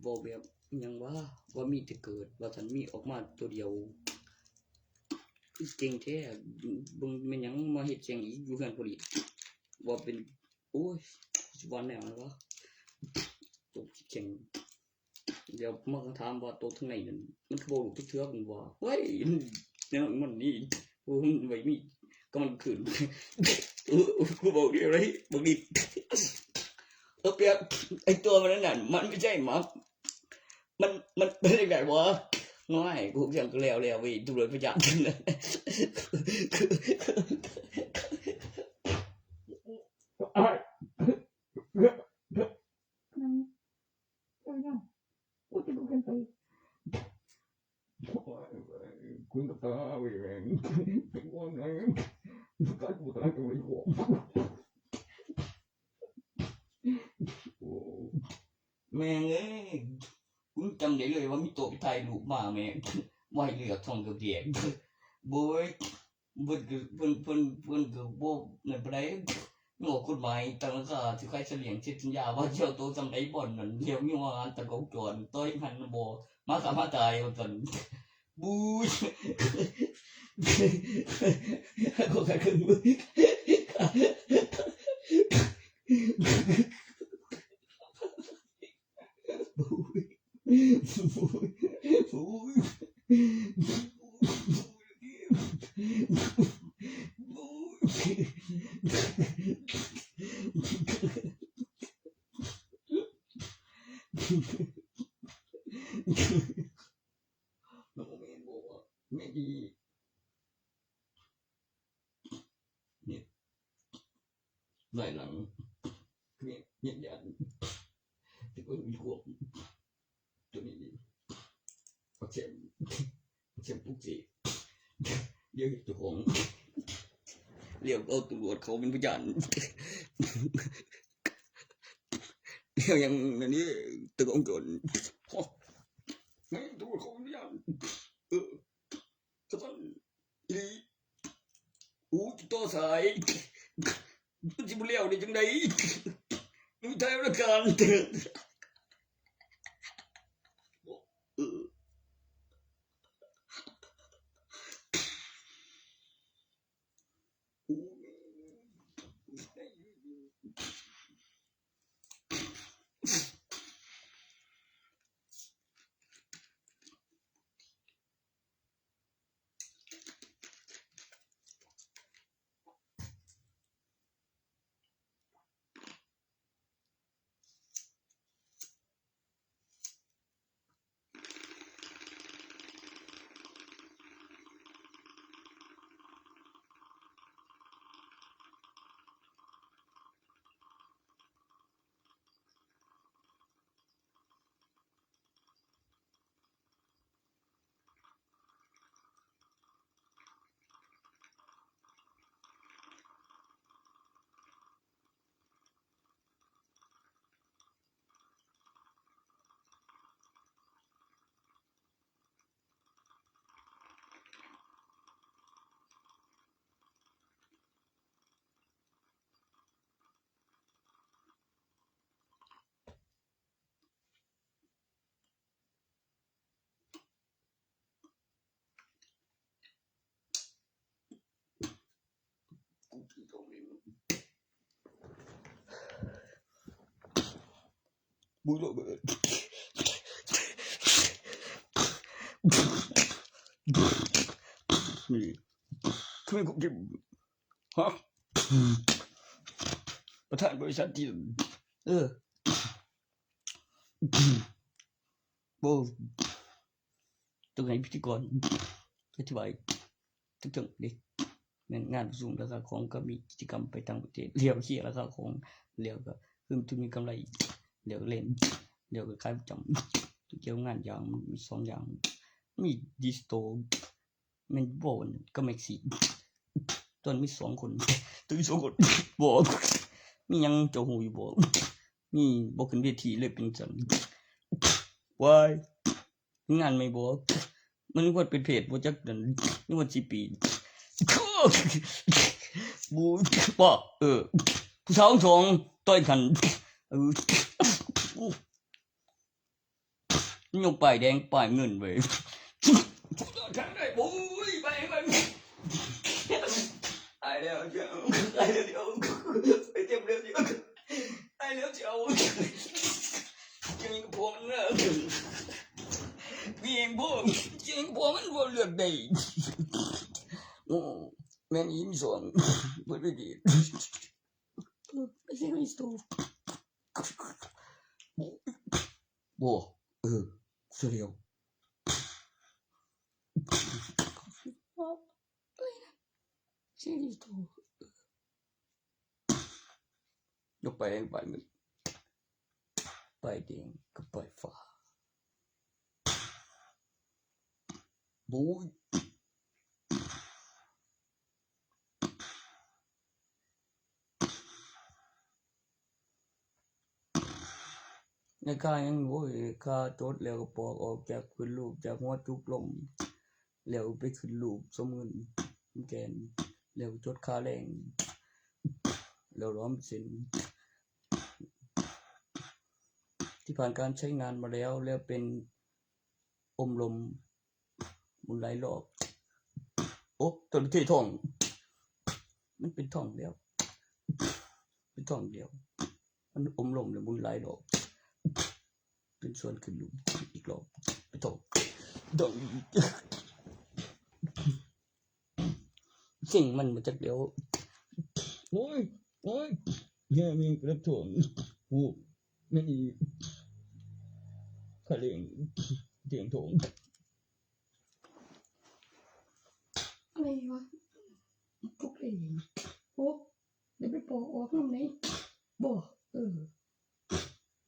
ເວົ້າແບບຫຍັງວະ ວ່າມີແຕ່ເກີດ ວ່າຊັ້ນ ມີອອກມາໂຕດຽວ ຄືເກັ່ງແທ້ ເບິ່ງແມ່ນຫຍັງມາເຮັດແຂ່ງອີກຢູ່ເຮືອນພຸ້ນອີກ ວ່າເປັນ ໂອ້ຍ ຊິວ່າແນວໃດວະ ໂຕຊິແຂ່ງ ດຽວມາຖາມວ່າໂຕທາງໃນນັ້ນ ມັນຄືບໍ່ຮູ້ຈັກເທື່ອ ເພິ່ນວ່າ ເວີ້ຍ ແນວນັ້ນນີ້ ໂອ້ ມັນໄວ້ມີກຳລັງຂຶ້ນ ໂອ້ ກູບອກແນວໃດ ບາງທີ ເອີ ປຽກ ໄອ້ຕົວມັນນັ້ນ ມັນບໍ່ໃຊ່ໝາກ ມັນ ມັນເປັນຈັ່ງໃດວະ? ໂອ້ຍ ກູຍັງກໍແລ້ວແລ້ວເວີຍ ຕຳຫຼວດພະຍານ ແມ່ງເອີຍ ກູຈຳໄດ້ເລີຍວ່າມີໂຕໄປຖ່າຍຮູບມາແມ່ງ ບໍ່ໃຫ້ເລືອກ ທ້ອງກະແຕກ ໂບຍ ເພິ່ນກໍ ເພິ່ນ ເພິ່ນ ເພິ່ນກໍບໍ່ນັ້ນປານໃດ ຍັງອອກກົດໝາຍຕັ້ງລາຄາ ຊິຂາຍສະຫຼຽງ ເຊັນສັນຍາວ່າຊິເອົາໂຕສ່ຳໃດບ່ອນນັ້ນ ແລ້ວມີຫົວງານຕັ້ງກ້ອງຈອນ ຕໍ່ໃຫ້ຫັ້ນບໍ່ ມາຂ້າມາຕາຍວ່າຊັ້ນ ບູຍ ກໍຂັດເຄື່ອງມື. ໂອ້ຍ. ນີ້ ນີ້ ໄລ່ຫຼັງ ເຮັດ ເຮັດຢ້ານ ແຕ່ກໍມີຄວາມ ຕົວນີ້ ບັກແຊມ ບັກແຊມປຸກເສກ ດຽວເຈົ້າຂອງ ດຽວເອົາຕຳຫຼວດເຂົ້າເປັນພະຍານ ດຽວຍັງອັນນີ້ ຕະກອງໂຈນ ດຽວຕຳຫຼວດເຂົ້າເປັນພະຍານ ເອີ. ກະຊັ້ນອີ່ຫຼີ ອູ ຕິດຕໍ່ສາຍ ມັນຊິບໍ່ແລ້ວໄດ້ຈັ່ງໃດ ມີໄທລະການ ເອີ.ປະທານບໍລິສັດທີ່ ເອີ ໂອ້ ຕ້ອງໃຫ້ພິທີກອນອະທິບາຍເຖິງໆເດ້ ແມ່ນງານປະຊຸມລາຄາຂອງ ກໍມີກິດຈະກຳໄປຕ່າງປະເທດ ແລ້ວເຄລາຄາຂອງ ແລ້ວກໍຄືມັນຈະມີກຳໄລ ແລ້ວກໍເຫຼັ້ນ ແລ້ວກໍຂາຍປະຈຳ ກ່ຽວງານຢ່າງ ມັນມີສອງຢ່າງ ມີດິສໂຕ ແມ່ນບໍ່ ກັບແມັກຊີ ຕອນມີສອງຄົນ ຕອນມີສອງຄົນ ບໍ່ ມີຫຍັງເຈົ້າຮູ້ຢູ່ບໍ່ ມີບໍ່ຂຶ້ນເວທີເລີຍເປັນຈັ່ງຊັ້ນ ວາຍ ງານໃໝ່ບໍ່ ມັນຄວນເປັນເພດບໍ່ຈັກນັ້ນ ມີຄວນຊິປີ ບໍ່ ບໍ່ ເອີ ຜູ້ສາວສອງຕ່ອຍກັນ ເອີ. ຍົກປ້າຍແດງປ້າຍເງິນເວີຍ ໂອ້ຍ ໄປ ໄປ ຕາຍແລ້ວ ຕາຍແລ້ວ ໄປເຕັມແລ້ວ ຕາຍແລ້ວ ເຈົ້າ ເຈົ້າຍັງພວກນັ້ນ ມີພວກ ເຈົ້າຍັງພວກມັນບໍ່ເລືອກໄດ້ ໂອ້ ແມ່ນອີ່ສອງ ເບິດໄປດີ ໄປຊິໄປໂຕ ບໍ່ ເອີ ສະຫຼຽວ ຊີວິດໂຕ ຍົກປ້າຍແດງ ປ້າຍເງິນ ປ້າຍແດງກັບປ້າຍຟ້າ ໂອ້ຍ. ໃນການຍັງ ໂອ້ຍ ຄ່າຈົດແລ້ວກໍປອກອອກຈາກຂຶ້ນຮູບ ຈາກຫົວຈຸກລົງ ແລ້ວໄປຂຶ້ນຮູບສົມເງິນແກນ ແລ້ວຈົດຄ່າແລງ ແລ້ວລ້ອມເຊັນ ທີ່ຜ່ານການໃຊ້ງານມາແລ້ວ ແລ້ວເປັນອົມລົມ ໝູນຫຼາຍລອບ ໂອ້ ຕົວເທທອງ ມັນເປັນທອງດຽວ ເປັນທອງດຽວ ມັນອົມລົມແລ້ວໝູນຫຼາຍລອບ ເປັນສ່ວນຂຶ້ນລູກອີກລອບ ເປັນທອງ ດອງ ເສັງມັນມາຈາກດຽວ ໂອ້ຍ ໂອ້ຍ ແຮມີກະທົງ ໂອ້ ແມ່ນອີ ຂະເຫຼັງ ຕຽງໂຖງ. ໄປວະ ພວກເອງ ໂອ້ ໄດ້ໄປປອກອອກນຳໃດ ບໍ່ ເອີ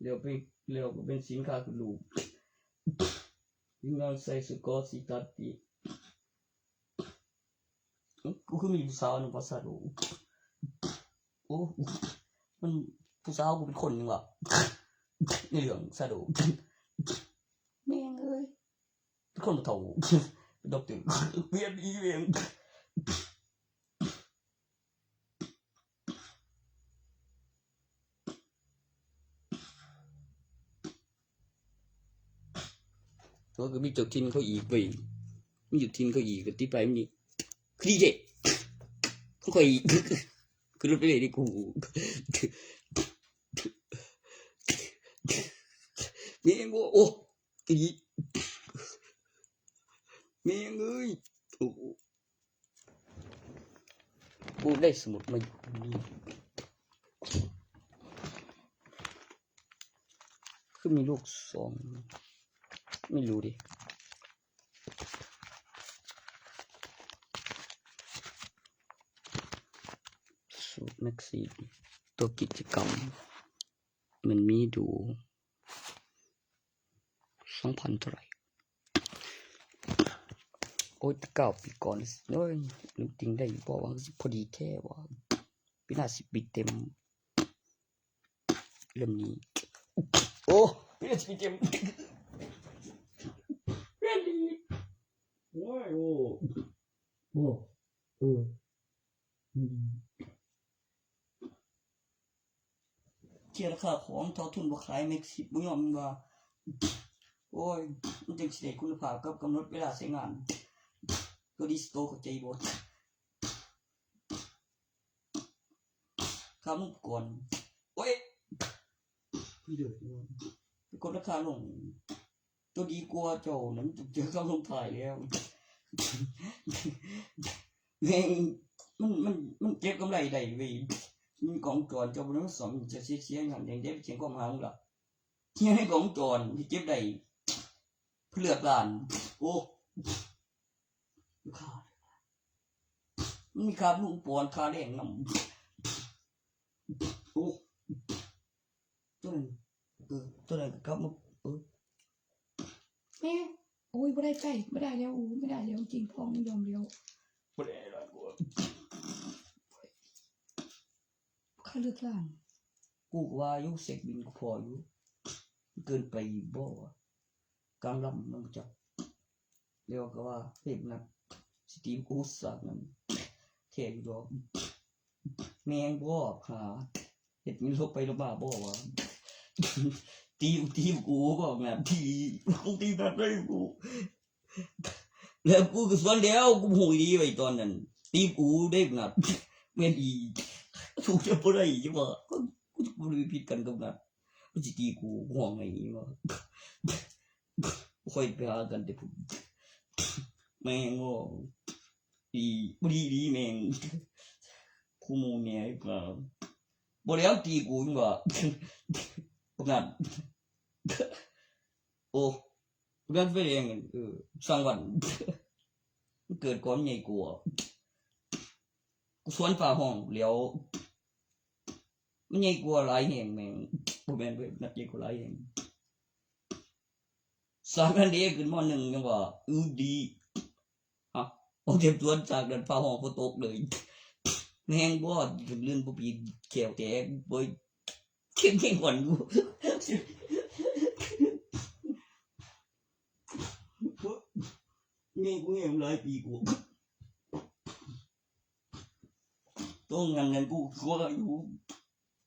ແລ້ວໄປ ແລ້ວກໍເປັນສິນຄ້າຂຶ້ນລູກ ທີມງານໃສ່ຊຸດເກາະສີຕັດຕິ ກູຄືມີຜູ້ສາວນຳປາສາດ ໂອ້ ໂອ້ ມັນ ຜູ້ສາວກູເປັນຄົນຫຍັງວະ ໃນເລື່ອງຊາໂດ ແມ່ງເອີຍ ເປັນຄົນບໍ່ເຖົ້າ ເປັນດັອກເຕີ ວຽນອີເວງ ໂອ້ ກໍມີເຈົ້າຖິ່ນເຂົາອີກເວີຍ ມີເຈົ້າຖິ່ນເຂົາອີກ ກໍຕິດປ້າຍມັນອີກ ຄືດີເຈ ຂອງຂ້ອຍອີກ ຂຶ້ນລົດໄປເລີຍເດ້ກູ ແມ່ງບໍ່ ໂອ້ ກະດີ ແມ່ງເອີຍ ໂອ້ ກູໄດ້ສະໝຸດມາຢູ່ນີ້ ຄືມີລູກສອງ ໄມ່ຮູ້ເດ ສູດແມັກຊີ ຕົວກິດຈະກຳ ມັນມີດູ ສອງພັນເທົ່າໃດ ໂອ້ຍ ແຕ່ເກົ້າປີກ່ອນ ໂອ້ຍ ເລີ່ມຕິງໄດ້ຢູ່ບໍ່ວ່າ ພໍດີແທ້ວ່າ ປີໜ້າສິບປີເຕັມ ເລີ່ມນີ້ ໂອ້ ປີໜ້າສິບປີເຕັມ ເດືອນນີ້ ໂອ້ຍ ໂອ້ ໂອ້ ເອີ ອືມ ເຈຍລາຄາຂອງ ເທົ່າທຶນບໍ່ຂາຍ ແມັກຊິບໍ່ຍອມວ່າ ໂອ້ຍ ມັນຈັ່ງຊິໄດ້ຄຸນນະພາບກັບກຳນົດເວລາໃຊ້ງານ ໂຕດີສະໂຕເຂົ້າໃຈບໍ່? ຄ່າອຸປະກອນ ໂອ້ຍ ໄປກົດລາຄາລົງ ຕົວດີກວ່າເຈົ້ານັ້ນເຈີຄຳລົງທ້າຍແລ້ວ ແມ່ງ ມັນ ມັນ ມັນເກັບກຳໄລໄດ້ເວີຍ ມີກ້ອງວົງຈອນ ເຈົ້າບໍ່ໄດ້ມາສ້ອມ ເຈົ້າເສຍ ເສຍຍ້ອນຫຍັງ ໄດ້ໄປແຈ້ງຄວາມຫາມັນລະ ເຮັດໃຫ້ກ້ອງວົງຈອນເກັບໄດ້ ເພິ່ນເລືອກລ້ານ ໂອ້ ມັນມີຄ່າບຸນປອນ ຄ່າແຮງນຳ ໂອ້ ຕົວນັ້ນ ເອີ ຕົວນັ້ນກໍກັບມາ ເອີ ແມ່ ໂອ້ຍ ບໍ່ໄດ້ໃຈ ບໍ່ໄດ້ແລ້ວ ໂອ້ ບໍ່ໄດ້ແລ້ວ ຈິງ ພ້ອມ ຍອມແລ້ວ ບໍ່ໄດ້ແລ້ວ ຂ້າເລືອກລ້ານ ກູກໍວ່າຢູ່ ເຊັກບິນກໍພໍຢູ່ ເກີນໄປບໍ່ວະ ກາງລຳມັນບໍ່ຈັກ ແລ້ວກໍວ່າເພງນັ້ນ ສະຕີກູສາກນັ້ນ ແທ້ຢູ່ດອກ ແມ່ງບໍ່ຫາ ເຮັດມີລົບໄປລົບມາບໍ່ວະ ຕີ ຕີກູບໍ່ງານ ຕີ ກູຕີໜັກເລີຍກູ ແລ້ວກູກໍສວນແລ້ວ ກູຮູ້ດີໄວ້ຕອນນັ້ນ ຕີກູເດ້ໜັກ ແມ່ນອີ ສູ້ກັນບໍ່ໄດ້ ວ່າ ກູ ກູບໍ່ໄດ້ຜິດກັນກັບໜັກ ມັນຊິຕີກູ ກູຮ້ອງໄຫ້ວ່າ ຂ້ອຍໄປຫາກັນແຕ່ພຸ້ນ ແມ່ງບໍ່ ດີ ບໍ່ດີ ດີແມ່ງ ຄູ່ໝູ່ແດ່ ບໍ່ແລ້ວຕີກູວ່າ ບັກນັ້ນ ໂອ້ ບັກນັ້ນໄຟແດງ ເອີ ຊ່າງມັນ ມັນເກີດກ່ອນ ໃຫຍ່ກວ່າ ກູສວນຟ້າຮ້ອງແລ້ວ ມັນໃຫຍ່ກວ່າຫຼາຍແຮງແມ່ງ ບໍ່ແມ່ນເວີຍ ນັກໃຫຍ່ກວ່າຫຼາຍແຮງ ສາມອັນເດ ຂຶ້ນ ມໍໜຶ່ງ ຍັງວ່າ ອື ດີ ຮະ ອອກແຕ່ສວນສາກນັ້ນ ຟ້າຮ້ອງ ຝົນຕົກເລີຍ ແຮງບໍ່ ເລື່ອນບໍ່ປີແກ້ວແຕກ ບໍ່ ເຈັບແຮງກວ່າຢູ່ ແມ່ງກູແຮງຫຼາຍປີກວ່າ ໂຕງານນັ້ນກູກໍຢູ່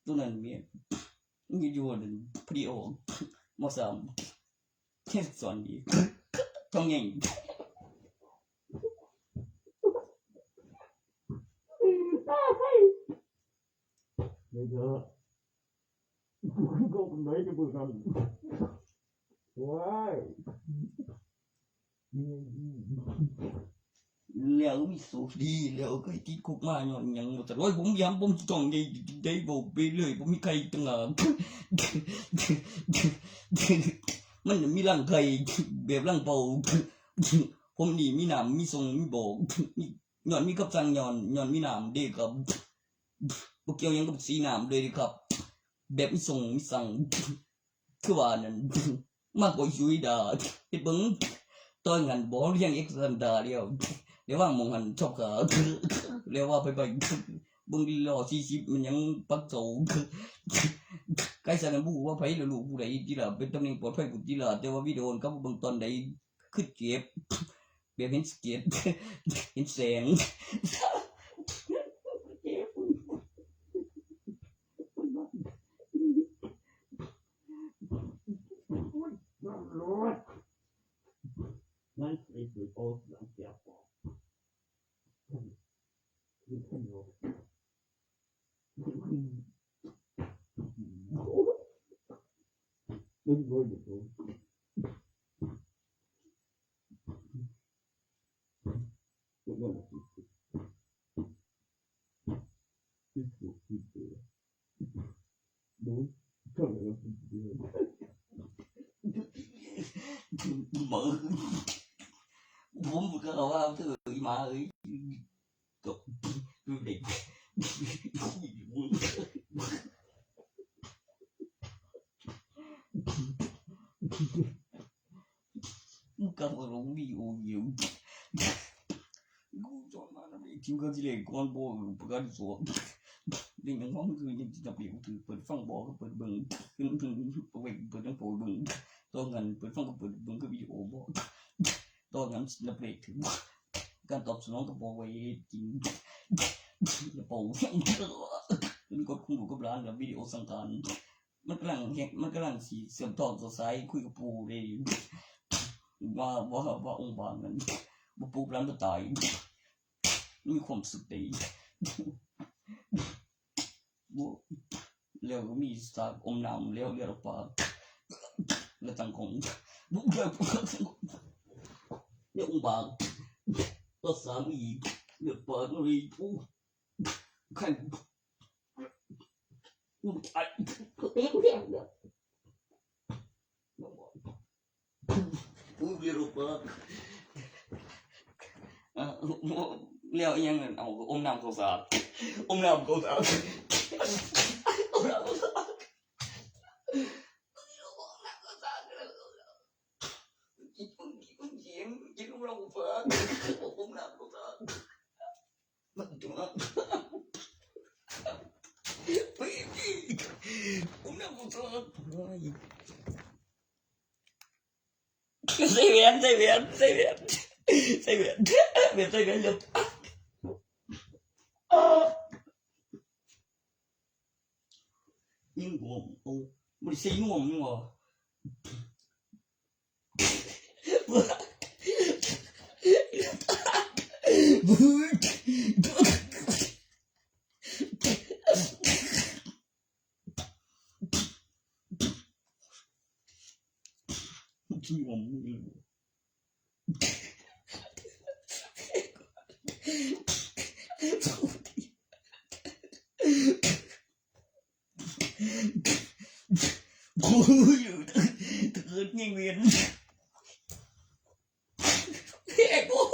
ໂຕນັ້ນແມ່ນ ມັນຢູ່ຫັ້ນ ພໍດີອອກ ມໍສາມ ສອນດີ ທ້ອງໃຫຍ່ ເດີ ເດີ ເດີ ເດີ ໂອ້ຍ ແລ້ວມີໂຊກດີ ແລ້ວກໍໃຫ້ຕິດຄຸກມາຍ້ອນຫຍັງ ວ່າຊັ້ນ ໂອ້ຍ ຜົມຢາມ ຜົມຕ້ອງໄດ້ ໄດ້ເວົ້າໄປເລີຍ ບໍ່ມີໄຂ່ຕ່າງຫາກ ມັນມີລັງໄຂ່ ແບບລັງເປົ່າ ຜົມນີ້ມີນ້ຳ ມີສົ່ງ ມີບອກ ມີ ຍ້ອນມີຄຳສັ່ງ ຍ້ອນ ຍ້ອນມີນາມເດ້ຄັບ ບໍ່ກ່ຽວຫຍັງກັບສີນາມເລີຍເດ້ຄັບ ແບບມີຊົງມີຊັງ ຄືວ່ານັ້ນ ມັກບໍ່ຊຸຍດາ ເຮັດເບິ່ງ ຕອນນັ້ນບໍ່ຮຽງເອກສະສັນດາແລ້ວ ແລ້ວວາງໝ່ອງຫັ້ນຊອບຂາ ແລ້ວວ່າໄປໄປ ເບິ່ງດີລໍສີ່ສິບ ມັນຍັງປັກເຊົາ ໄກສັນບໍ່ຮູ້ວ່າໃຜ ແລ້ວລູກຜູ້ໃດຕິລະ ເປັນຕຳແໜ່ງປອດໄພພຸ້ນຕິລະ ແຕ່ວ່າວິດີໂອກັບເບິ່ງຕອນໃດ ຄືເຈັບ ແບບເຫັນສະເກັດ ເຫັນແສງ. Mơ. Bố một cái là ba thứ mà ơi. Cậu. Ui, đỉnh. Cặp của đúng đi ô nhiều. Gu cho mà nó bị thiếu cái gì để con bố. Bố cái số. Đỉnh nó mong cứ những tập điểm từ phần phong bó cái phần bừng. Quick ເປີດຫຍັງໂປເບິ່ງ ຕອນນັ້ນເປີດຟັງກໍເປີດເບິ່ງຄືວິດີໂອບໍ ຕອນນັ້ນສິນລະເບຣກຖືກ ການຕອບສະໜອງກໍບໍ່ໄວຈິງ ແລ້ວເປົ່າຫຍັງ ເປັນກົດຄຸມລູກກັບຫຼານ ແລ້ວວິດີໂອສັ່ງການ ມັນກຳລັງເຮັດ ມັນກຳລັງຊິເຊື່ອມຕໍ່ຕໍ່ສາຍຄຸຍກັບປູ່ເດ້ ວ່າ ວ່າ ວ່າອົງບາງນັ້ນບໍ່ປູບຫຼານບໍ່ຕາຍ ມີຄວາມສຸກເດ້. ແລ້ວກໍມີສາກອົມນ້ຳ ແລ້ວເລືອດອອກປາກ ແລ້ວຕັ້ງກ້ອງ ແລ້ວອຸບາກ ຕໍ່ສາມອີກ ເລືອດປາກ ໂອ້ ຄັນ ອຸບ ອາຍ ເຮັດແຮງເດີ. ອາ ແລ້ວອີ່ຫຍັງນັ້ນ ເອົາ ອົມນ້ຳເຂົ້າສາກ ອົມນ້ຳເຂົ້າສາກ ອົມນ້ຳເຂົ້າສາກ ກິນ ກິນ ກິນ ກິນ ອົມນ້ຳເຂົ້າສາກ ອົມນ້ຳເຂົ້າສາກ ມັນຕົວະ ອມນ້ຳ ໃສ່ແວ່ນ ໃສ່ແວ່ນ ໃສ່ແວ່ນ ໃສ່ແວ່ນ ແວ່ນໃສ່ແວ່ນ ເລີບ ຍິງ ໂອ້ ບໍ່ໄດ້ໃສ່ນວມ ຍິງ ບໍ່ ໂອ້ຍ ເກີດຍິງເວນ ແຮກ ໂອ້ຍ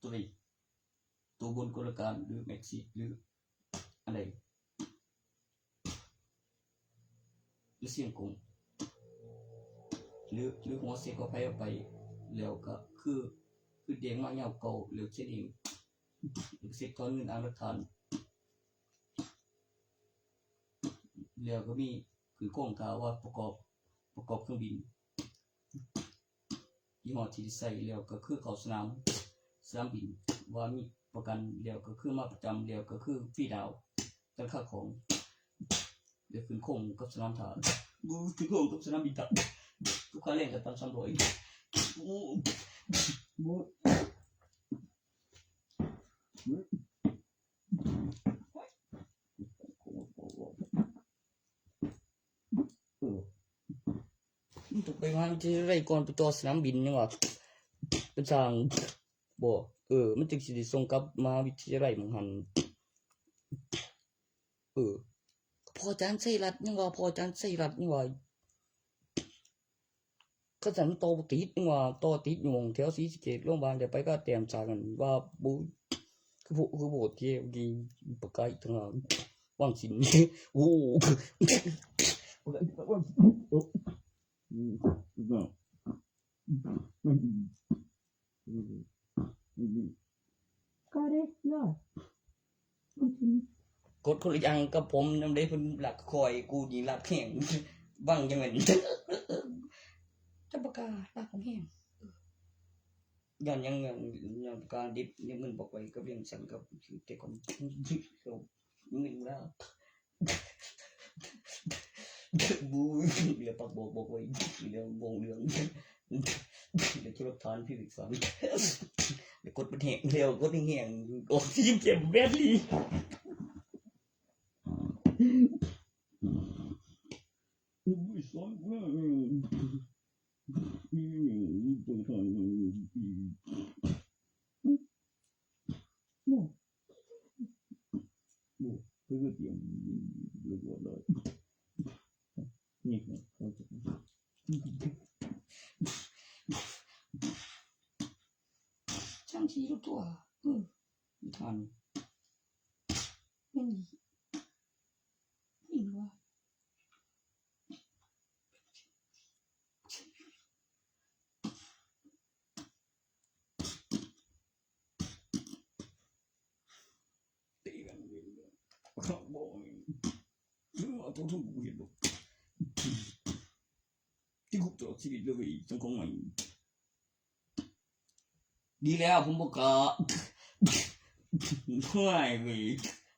ຕົວນີ້ ຕົວບົນກົນລະການ ຫຼື ແມັກຊິດ ຫຼື ອັນໃດ ຫຼື ສຽງກົງ ຫຼື ຫຼື ຫົວເຊັກເຂົ້າໄປ ເຂົ້າໄປ ແລ້ວກະຄື ຄືແດງມາຍາວເກົ່າ ແລ້ວເຊັກເອງ ເຊັກຖອນເງິນອ້າງຫຼັກຖານ ແລ້ວກໍມີຂຶ້ນໂຄງ ຖ້າວ່າປະກອບ ປະກອບເຄື່ອງບິນ ຍີ່ຫໍ້ທີ່ໄດ້ໃຊ້ ແລ້ວກໍຄືເຂົ້າສະໜາມ ສະໜາມບິນ ວ່າມີປະກັນ ແລ້ວກໍຄືມາປະຈຳ ແລ້ວກໍຄືຟຣີດາວ ຈັ່ງຄ່າຂອງ ດຽວຂຶ້ນໂຄ້ງກັບສະໜາມຖ້າ ບໍ່ຂຶ້ນໂຄ້ງກັບສະໜາມບິນຖ້າ ກັບຄ່າແຮງຂັ້ນຕ່ຳສາມຮ້ອຍ ໂອ້ ບໍ່ ເອີ ມັນຕ້ອງໄປມະຫາວິທະຍາໄລກ່ອນ ໄປຕໍ່ສະໜາມບິນຫຍັງວະ ເປັນຊ່າງບໍ່ ເອີ ມັນຈຶ່ງຊິໄດ້ສົ່ງກັບມະຫາວິທະຍາໄລໝ່ອງຫັ້ນ ເອີ ພໍ່ອາຈານໄຊລັດຫຍັງວະ ພໍ່ອາຈານໄຊລັດຫຍັງວະ ຄັນຊັ້ນມັນຕໍ່ບໍ່ຕິດຫຍັງວະ ຕໍ່ຕິດຢູ່ໝ່ອງແຖວສີສະເກດ ໂລງບານ ແລ້ວໄປກໍແຕ້ມສາກນັ້ນວ່າ ບໍ່ ຄືໂພ ຄືໂພດແທ້ ປາກກາອີກຕ່າງຫາກ ວາງສິນ ໂອ້ ປາກກາອີກຕ່າງຫາກ ອືມ ອືມ ອືມ ກາເດຍ ກົດຄົນລະຢ່າງກັບຜົມນຳເດ້ ເພິ່ນລັກຂ້ອຍ ກູນີ້ລັກແຮງ ບັງຈັ່ງແມ່ນ ຈັບປາກກາລັກຂອງແຮງ ຍ້ອນຫຍັງ ຍ້ອນປາກກາດິບ ຍາມເງິນບອກໄວ້ກັບວຽງຈັນ ກັບແຕ່ກ່ອນ ເງິນລາວ ບູ ແລ້ວປາກບອກ ບອກໄວ້ ແລ້ວບໍ່ຮູ້ເລື່ອງ ແລ້ວເກັບຫຼັກຖານພິເສດສາມ ແລ້ວກົດມັນແຮງ ແລ້ວກົດແຮງໆ ອອກຊິເກັບແບດລີ ຈັ່ງຊີ້ ຮູ້ຕົວ ເອີ ບໍ່ທັນ ແມ່ນ ແມ່ນວ່າ ຕີກັນເລີຍ ບໍ່ ເອົາຕົວທຸກເຮັດບໍ່ ຕິດຄຸກຕະຫຼອດຊີວິດເລີຍ ສັງຄົມໃໝ່ ດີແລ້ວ ຜົມບໍ່ກ້າ ໂອ້ຍເວີຍ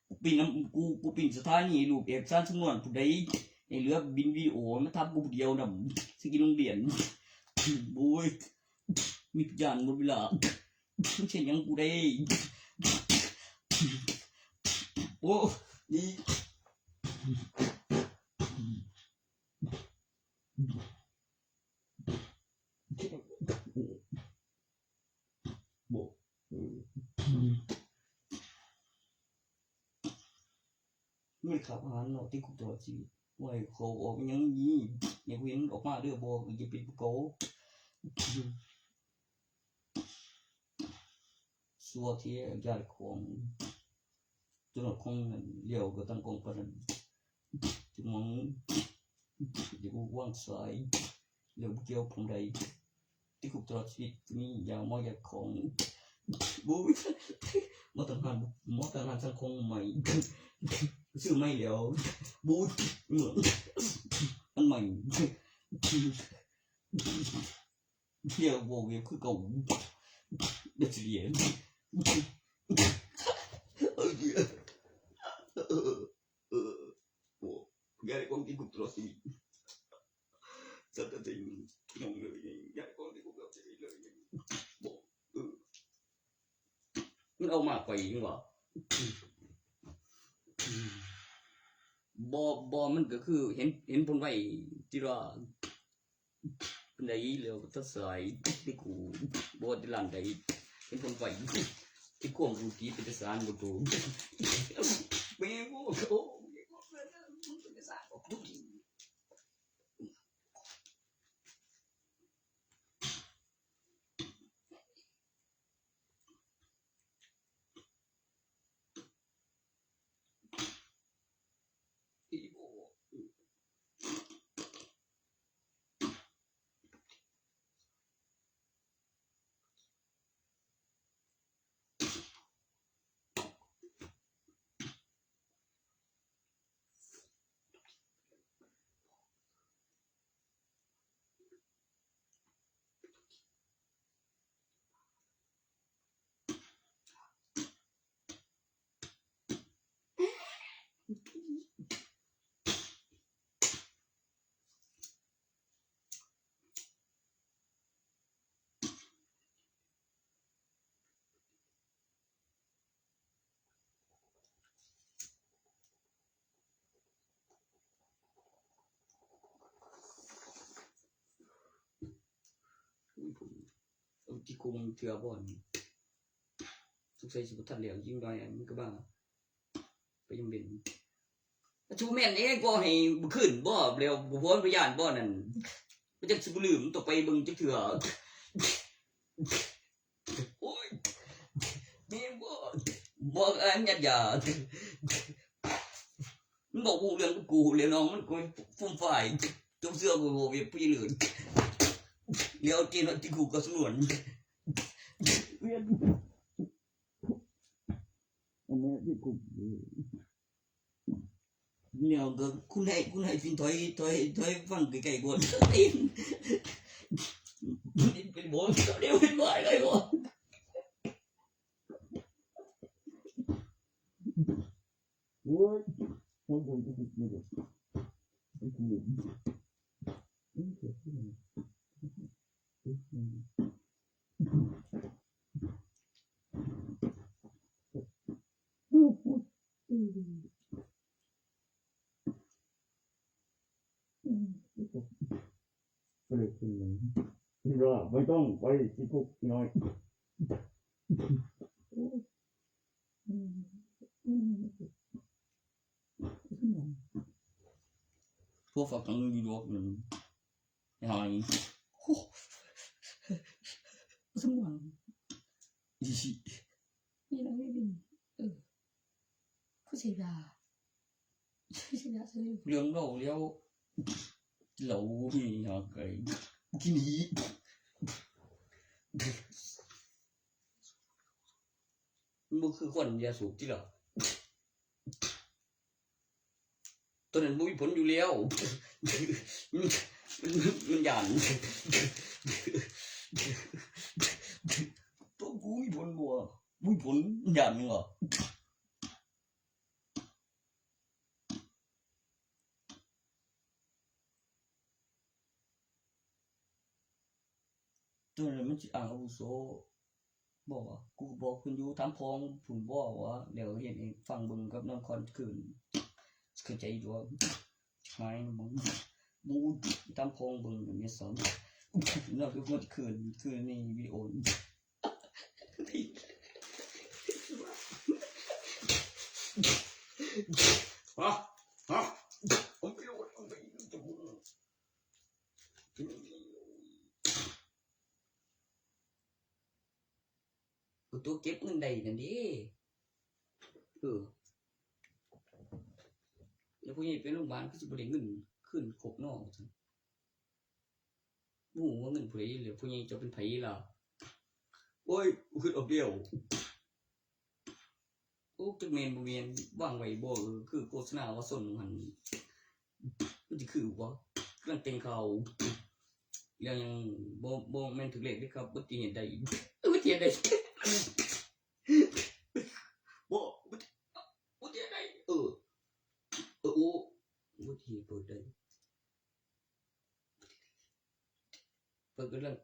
ກູປິ່ນນຳ ກູ ກູປິ່ນສະຖານີ ຮູບເອກສານສຳນວນ ຜູ້ໃດໃຫ້ເຫຼືອບິນວິດີໂອ ມາທຳກູຜູ້ດຽວນຳ ຊິກິນໂຮງຮຽນ ໂອ້ຍ ມີພະຍານໝົດເວລາ ເຮັດຫຍັງກູໄດ້ ໂອ້ ນີ້ ບໍ່ ເອີ ມັນເຂົ້າຫາເນາະ ຕິດຄຸກຕະຫຼອດຊີວິດ ໂອ້ຍ ເຂົາອອກຫຍັງນີ້ ໃຫ້ເຫັນອອກມາເດີ ບໍ່ ຢ່າເປັນຜູ້ເກົ່າ ຊົ່ວແທ້ ຢ້ານຂອງ ຈົນຂອງນັ້ນ ລ້ຽວກໍຕັ້ງກອງປານນັ້ນ ຈະມອງ ຈະບໍ່ວາງສາຍ ແລ້ວບໍ່ກ່ຽວຜົມໃດ ຕິດຄຸກຕະຫຼອດຊີວິດ ກໍມີຢາເມົາຢາຂອງ ໂອ້ຍ ມາຕັ້ງຮ້ານ ມາຕັ້ງຮ້ານສັງຄົມໃໝ່ ຊື້ໃໝ່ແລ້ວ ໂອ້ຍ ອັນໃໝ່ ດຽວບໍ່ເວັບຄືເກົ່າ ເດຊເລຍ ເອີ ເອີ ເອີ ໂອ້ ຢາກໄດ້ຄວາມຕິດຄຸກຕະຫຼອດຊີວິດ ສັດຕະສິງ ຢາກໄດ້ຄວາມຕິດຄຸກຕະຫຼອດຊີວິດເລີຍ ບໍ່ ເອີ ມັນເອົາມາໄປຫຍັງວະ ບໍ່ ບໍ່ ມັນກໍຄືເຫັນ ເຫັນຜົນໄວ ທີ່ວ່າ ປານໃດແລ້ວ ຕັດສາຍ ຕິດຄຸກ ບໍ່ວ່າແຕ່ລ້ານໃດ ເຫັນຜົນໄວ ຕິດຄຸກ ຮູ້ຕີເປັນຕາສານບໍ່ໂຕ ແມ່ນບໍ່ ໂອ້ ເປັນຕາສານບໍ່ໂຕ. ອຸ້ຍ ເອົາ ຕິໂກງເທື່ອບໍ່ນີ້ ສົງໄສຊິບໍ່ທັນແລ້ວ ຍິງໜ້ອຍມັນກໍບ້າ ໄປຍັງເບັນ ຊິບໍ່ແມ່ນເດ້ ກໍໃຫ້ມື້ຄືນບໍ່ ແລ້ວບໍ່ພ້ອມພະຍານບໍ່ນັ້ນ ບໍ່ຈັກຊິບໍ່ລືມ ຕ້ອງໄປເບິ່ງຈັກເທື່ອ. ໂອ້ຍ ແມ່ນບໍ່ ບໍ່ອະນຸຍາດຢາ ມັນບອກບໍ່ຮູ້ເລື່ອງກັບກູ ແລ້ວນ້ອງມັນກໍຟຸມຟາຍ ຈົງເຊື່ອກູ ເວົ້າແບບຜູ້ໃຫຍ່ເລີດ ແລ້ວເຈນວ່າຕິດຄຸກກໍສະຫຼວນ ອັນນີ້ຕິດຄຸກ. ແລ້ວກໍຄຸນໃຫ້ ຄຸນໃຫ້ຟິນຖອຍ ຖອຍ ຖອຍຟັງໄກໆກ່ອນ ເປັນບໍ່ ເປັນບໍ່ ເປັນບໍ່ ໄດ້ບໍ່ ໂອ້ຍ ບໍ່ຕ້ອງໄປຕິດຄຸກນ້ອຍ ໂທລະສັບຫຍັງຢູ່ດອກໜຶ່ງ ຫາຍ ໂອ້ ສະໝວນ ອີ່ ນີ້ນະ ນີ້ ເອີ ຄືຊິວ່າ ຄືຊິວ່າ ເລື່ອງເລົ່າແລ້ວ ເຫຼົ້າມີຫາໄກ ກິນອີກ ມັນບໍ່ຄືຄົນຢາສູບຕິລະ. ຕົວນັ້ນບໍ່ມີຜົນຢູ່ແລ້ວ ມັນ ມັນຢ້ານ ຕົວກູມີຜົນບໍ່ ບໍ່ມີຜົນ ມັນຢ້ານຫຍັງຫວະ? ຕົວນັ້ນມັນຊິອ້າງອາວຸໂສ ບໍ່ວະ ກູກໍບອກເພິ່ນຢູ່ ຖາມພໍ່ມຶງພຸ້ນບໍ່ວະ ແລ້ວເຮັດໃຫ້ຟັງເບິ່ງກັບນຳຄອນຄືນ ເຂົ້າໃຈຢູ່ບໍ່? ຫາຍນຳມຶງ ບໍ່ ຖາມພໍ່ເບິ່ງແມ່ນສັງ ນຳຄືນ ຄືນໃນວິດີໂອ ຮະ ຮະ ເອົາໄປໂລດ ເອົາໄປໂລດ. ໂອ ຕົວເກັບເງິນໄດ້ນັ້ນເດ້ ເອີ ແລ້ວຜູ້ໃຫຍ່ໄປໂຮງບານຄືຊິບໍ່ໄດ້ເງິນຄືນຄົບເນາະ ວ່າຊັ້ນ ບໍ່ຮູ້ວ່າເງິນຜູ້ໃດ ແລ້ວຜູ້ໃຫຍ່ເຈົ້າເປັນໃຜລະ ໂອ້ຍ ຄິດອອກແລ້ວ. ໂອ້ ຈັກແມ່ນບໍ່ແມ່ນ ວາງໄວ້ບໍ່ ເອີ ຄືໂຄສະນາວ່າຊົນຫັ້ນ ມັນຊິຄືບໍ່ ກຳລັງແຕ່ງຂ່າວ ແລ້ວຍັງບໍ່ ບໍ່ແມ່ນຖືກເລກເດ້ຄັບ ອຸບັດຕິເຫດໃດ ອຸບັດຕິເຫດໃດ ບໍ່ ອຸບັດຕິ ອຸບັດຕິເຫດໃດ ເອີ ເອີ ໂອ້ ອຸບັດຕິເຫດເປີດໄດ້. ເພິ່ນກຳລັງ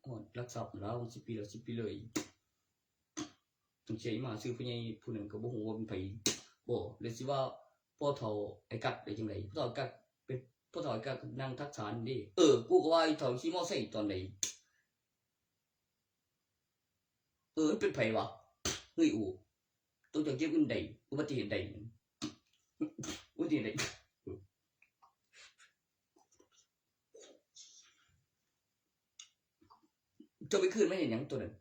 ຮອດຫຼັກຊັບແລ້ວ ສິບປີແລ້ວ ສິບປີເລີຍ ຕ້ອງໃຊ້ມາຊື່ຜູ້ໃຫຍ່ຜູ້ນັ້ນກໍບໍ່ຮູ້ວ່າເປັນໃຜ ບໍ່ ແລ້ວຊິວ່າພໍ່ເຖົ້າໄອ້ກັດໄດ້ຈັ່ງໃດ ພໍ່ເຖົ້າໄອ້ກັດເປັນ ພໍ່ເຖົ້າໄອ້ກັດນັ່ງທັກສານເດ້ ເອີ ກູກໍວ່າໄອ້ເຖົ້າຂີ່ມໍໄຊຕອນໃດ ເອີ ມັນເປັນໃຜວະ ເຮີ້ຍ ໂອ ຕົວເຈົ້າເກັບເງິນໄດ້ ອຸບັດຕິເຫດໃດ ອຸບັດຕິເຫດໃດ ເຈົ້າໄປຄືນມາເຮັດຫຍັງຕົວນັ້ນ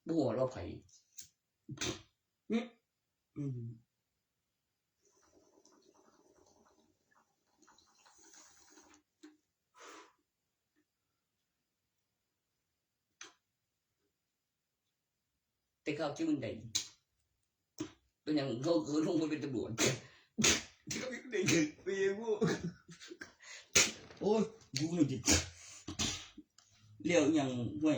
ບໍ່ຮູ້ວ່າລາວໃຜ ອືມ ອືມ. ແຕ່ເຂົາຈື່ນໄດ້ ເປັນຫຍັງເຂົາ ເຂົາລົງມາເປັນຕຳຫຼວດ ໂອ້ຍ ຢູ່ນີ້ຕິ ແລ້ວອີຫຍັງ ຫ້ວຍ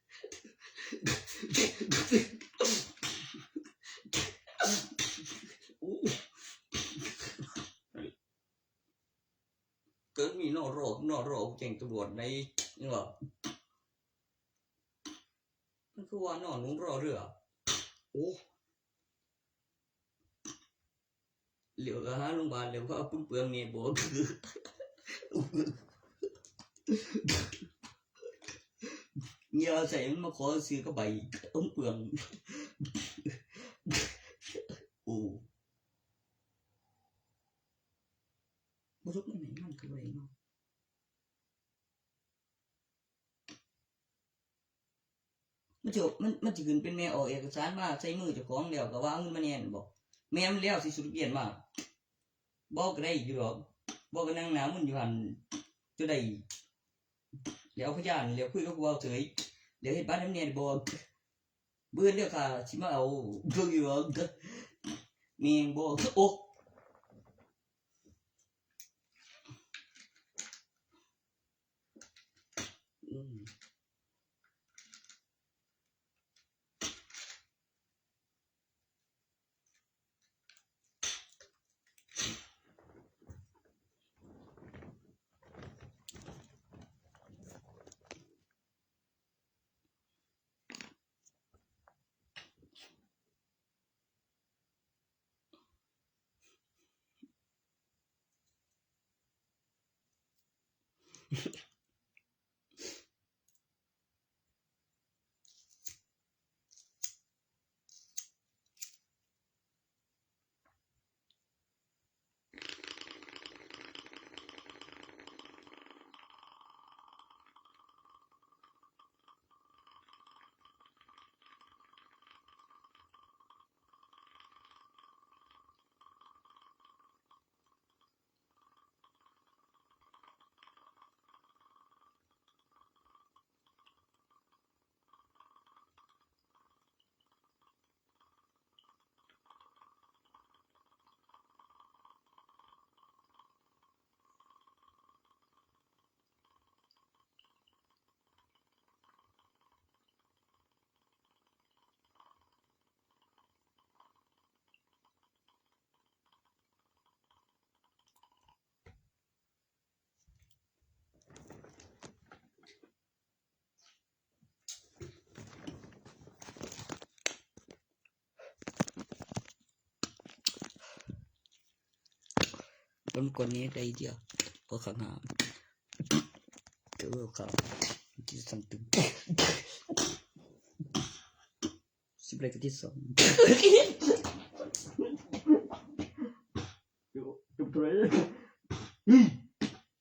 ເກີດມີນອນລໍ ນອນລໍແຈ້ງຕຳຫຼວດໃດ ນີ້ວ່າ ມັນຄືວ່ານອນລົງລໍເຮືອ ໂອ້ ຫຼຽວຫາໂຮງບານ ຫຼຽວຫາປຶ້ມເປືອງແດ່ບໍ່ ເຫຍື່ອໃສ່ມັນມາຂໍຊື້ກັບໃບປຶ້ມເປືອງ ໂອ້ ບໍ່ທຸກແມ່ນມັນຄືບໍ່ໄດ້ເນາະ. ມັນຊິ ມັນ ມັນຊິຂຶ້ນເປັນແມ່ອອກເອກະສານມາໃສ່ມືເຈົ້າຂອງແລ້ວກໍວ່າເອົາເງິນມາແດ່ບໍ? ແມ່ມັນແລ້ວຊິສຸດທະບຽນມາ ບໍ່ກໍໄດ້ຢູ່ດອກ ບໍ່ກໍນັ່ງໜ້າມຶນຢູ່ຫັ້ນຈົນໄດ້ ແລ້ວພະຍານ ແລ້ວຄຸຍກັບຜູ້ເວົ້າເສີຍ ແລ້ວເຮັດບັດໃຫ້ມັນແດ່ໄດ້ບໍ່? ເບິ່ງເດີ້ ຂ້າຊິມາເອົາເບິ່ງຢູ່ດອກ ແມ່ນບໍ່? ໂອ້ ອືມ. ເບິ່ງກ່ອນນີ້ໄດ້ດຽວ ກໍຂ້າງໜ້າ ເຈົ້າເວົ້າຂ່າວທີ່ສັນຕິ ສິບໄລກະຕິດສອງ ຈົບເທົ່າໃດ?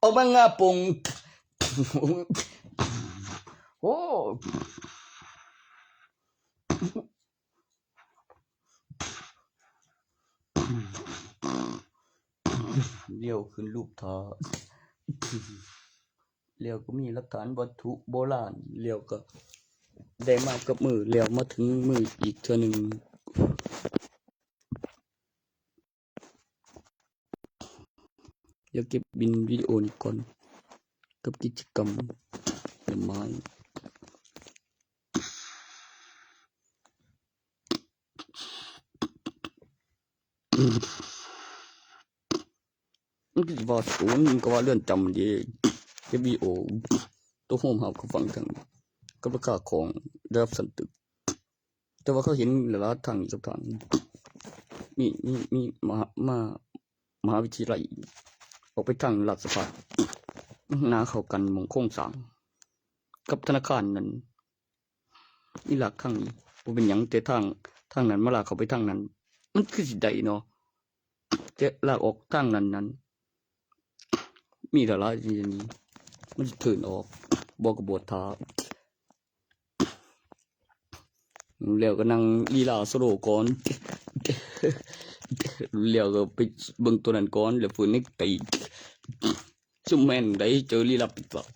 ອອກມາງາປົງ. ໂອ້ ລ້ຽວຂຶ້ນຮູບຖ້າ ແລ້ວກໍມີຫຼັກຖານວັດຖຸໂບລານ ແລ້ວກໍໄດ້ມາກັບມື ແລ້ວມາເຖິງມືອີກເທື່ອໜຶ່ງ. ຢາກເກັບບິນວິດີໂອນີ້ກ່ອນ ກັບກິດຈະກຳດອກໄມ້. ມັນຄືຊິວ່າສູນ ມັນກໍວ່າເຮືອນຈຳເດ້ ເກັບວິດີໂອໂຕໂຮມເຮົາກໍຟັງກັນ ກັບລາຄາຂອງລະດັບຊັ້ນຕຶກ. ແຕ່ວ່າເຂົາເຫັນຫຼາຍໆທາງອີກສອງທາງ ມີ ມີ ມີມະຫາ ມະຫາ ມະຫາວິທະຍາໄລ ອອກໄປທາງລາດສະພາວ ໜ້າເຂົ້າກັນໝ່ອງໂຄງສ້າງກັບທະນາຄານນັ້ນ ມີລາກທາງນີ້ ບໍ່ເປັນຫຍັງ ແຕ່ທາງ ທາງນັ້ນມາລາກເຂົ້າໄປທາງນັ້ນ ມັນຄືຊິໄດ້ເນາະ ແຕ່ລາກອອກທາງນັ້ນນັ້ນ ມີຫຼາຍໆທີ່ນີ້ ມັນຊິເທີນອອກ ບໍ່ກໍບໍ່ຖ້າ ແລ້ວກໍນັ່ງລີລາໂຊໂລກ່ອນ ແລ້ວກໍໄປເບິ່ງຕົວນັ້ນກ່ອນ ແລ້ວຟື້ນໃນໄປ ຊຸມແມ່ນໃດເຈີລີລາປີສາດ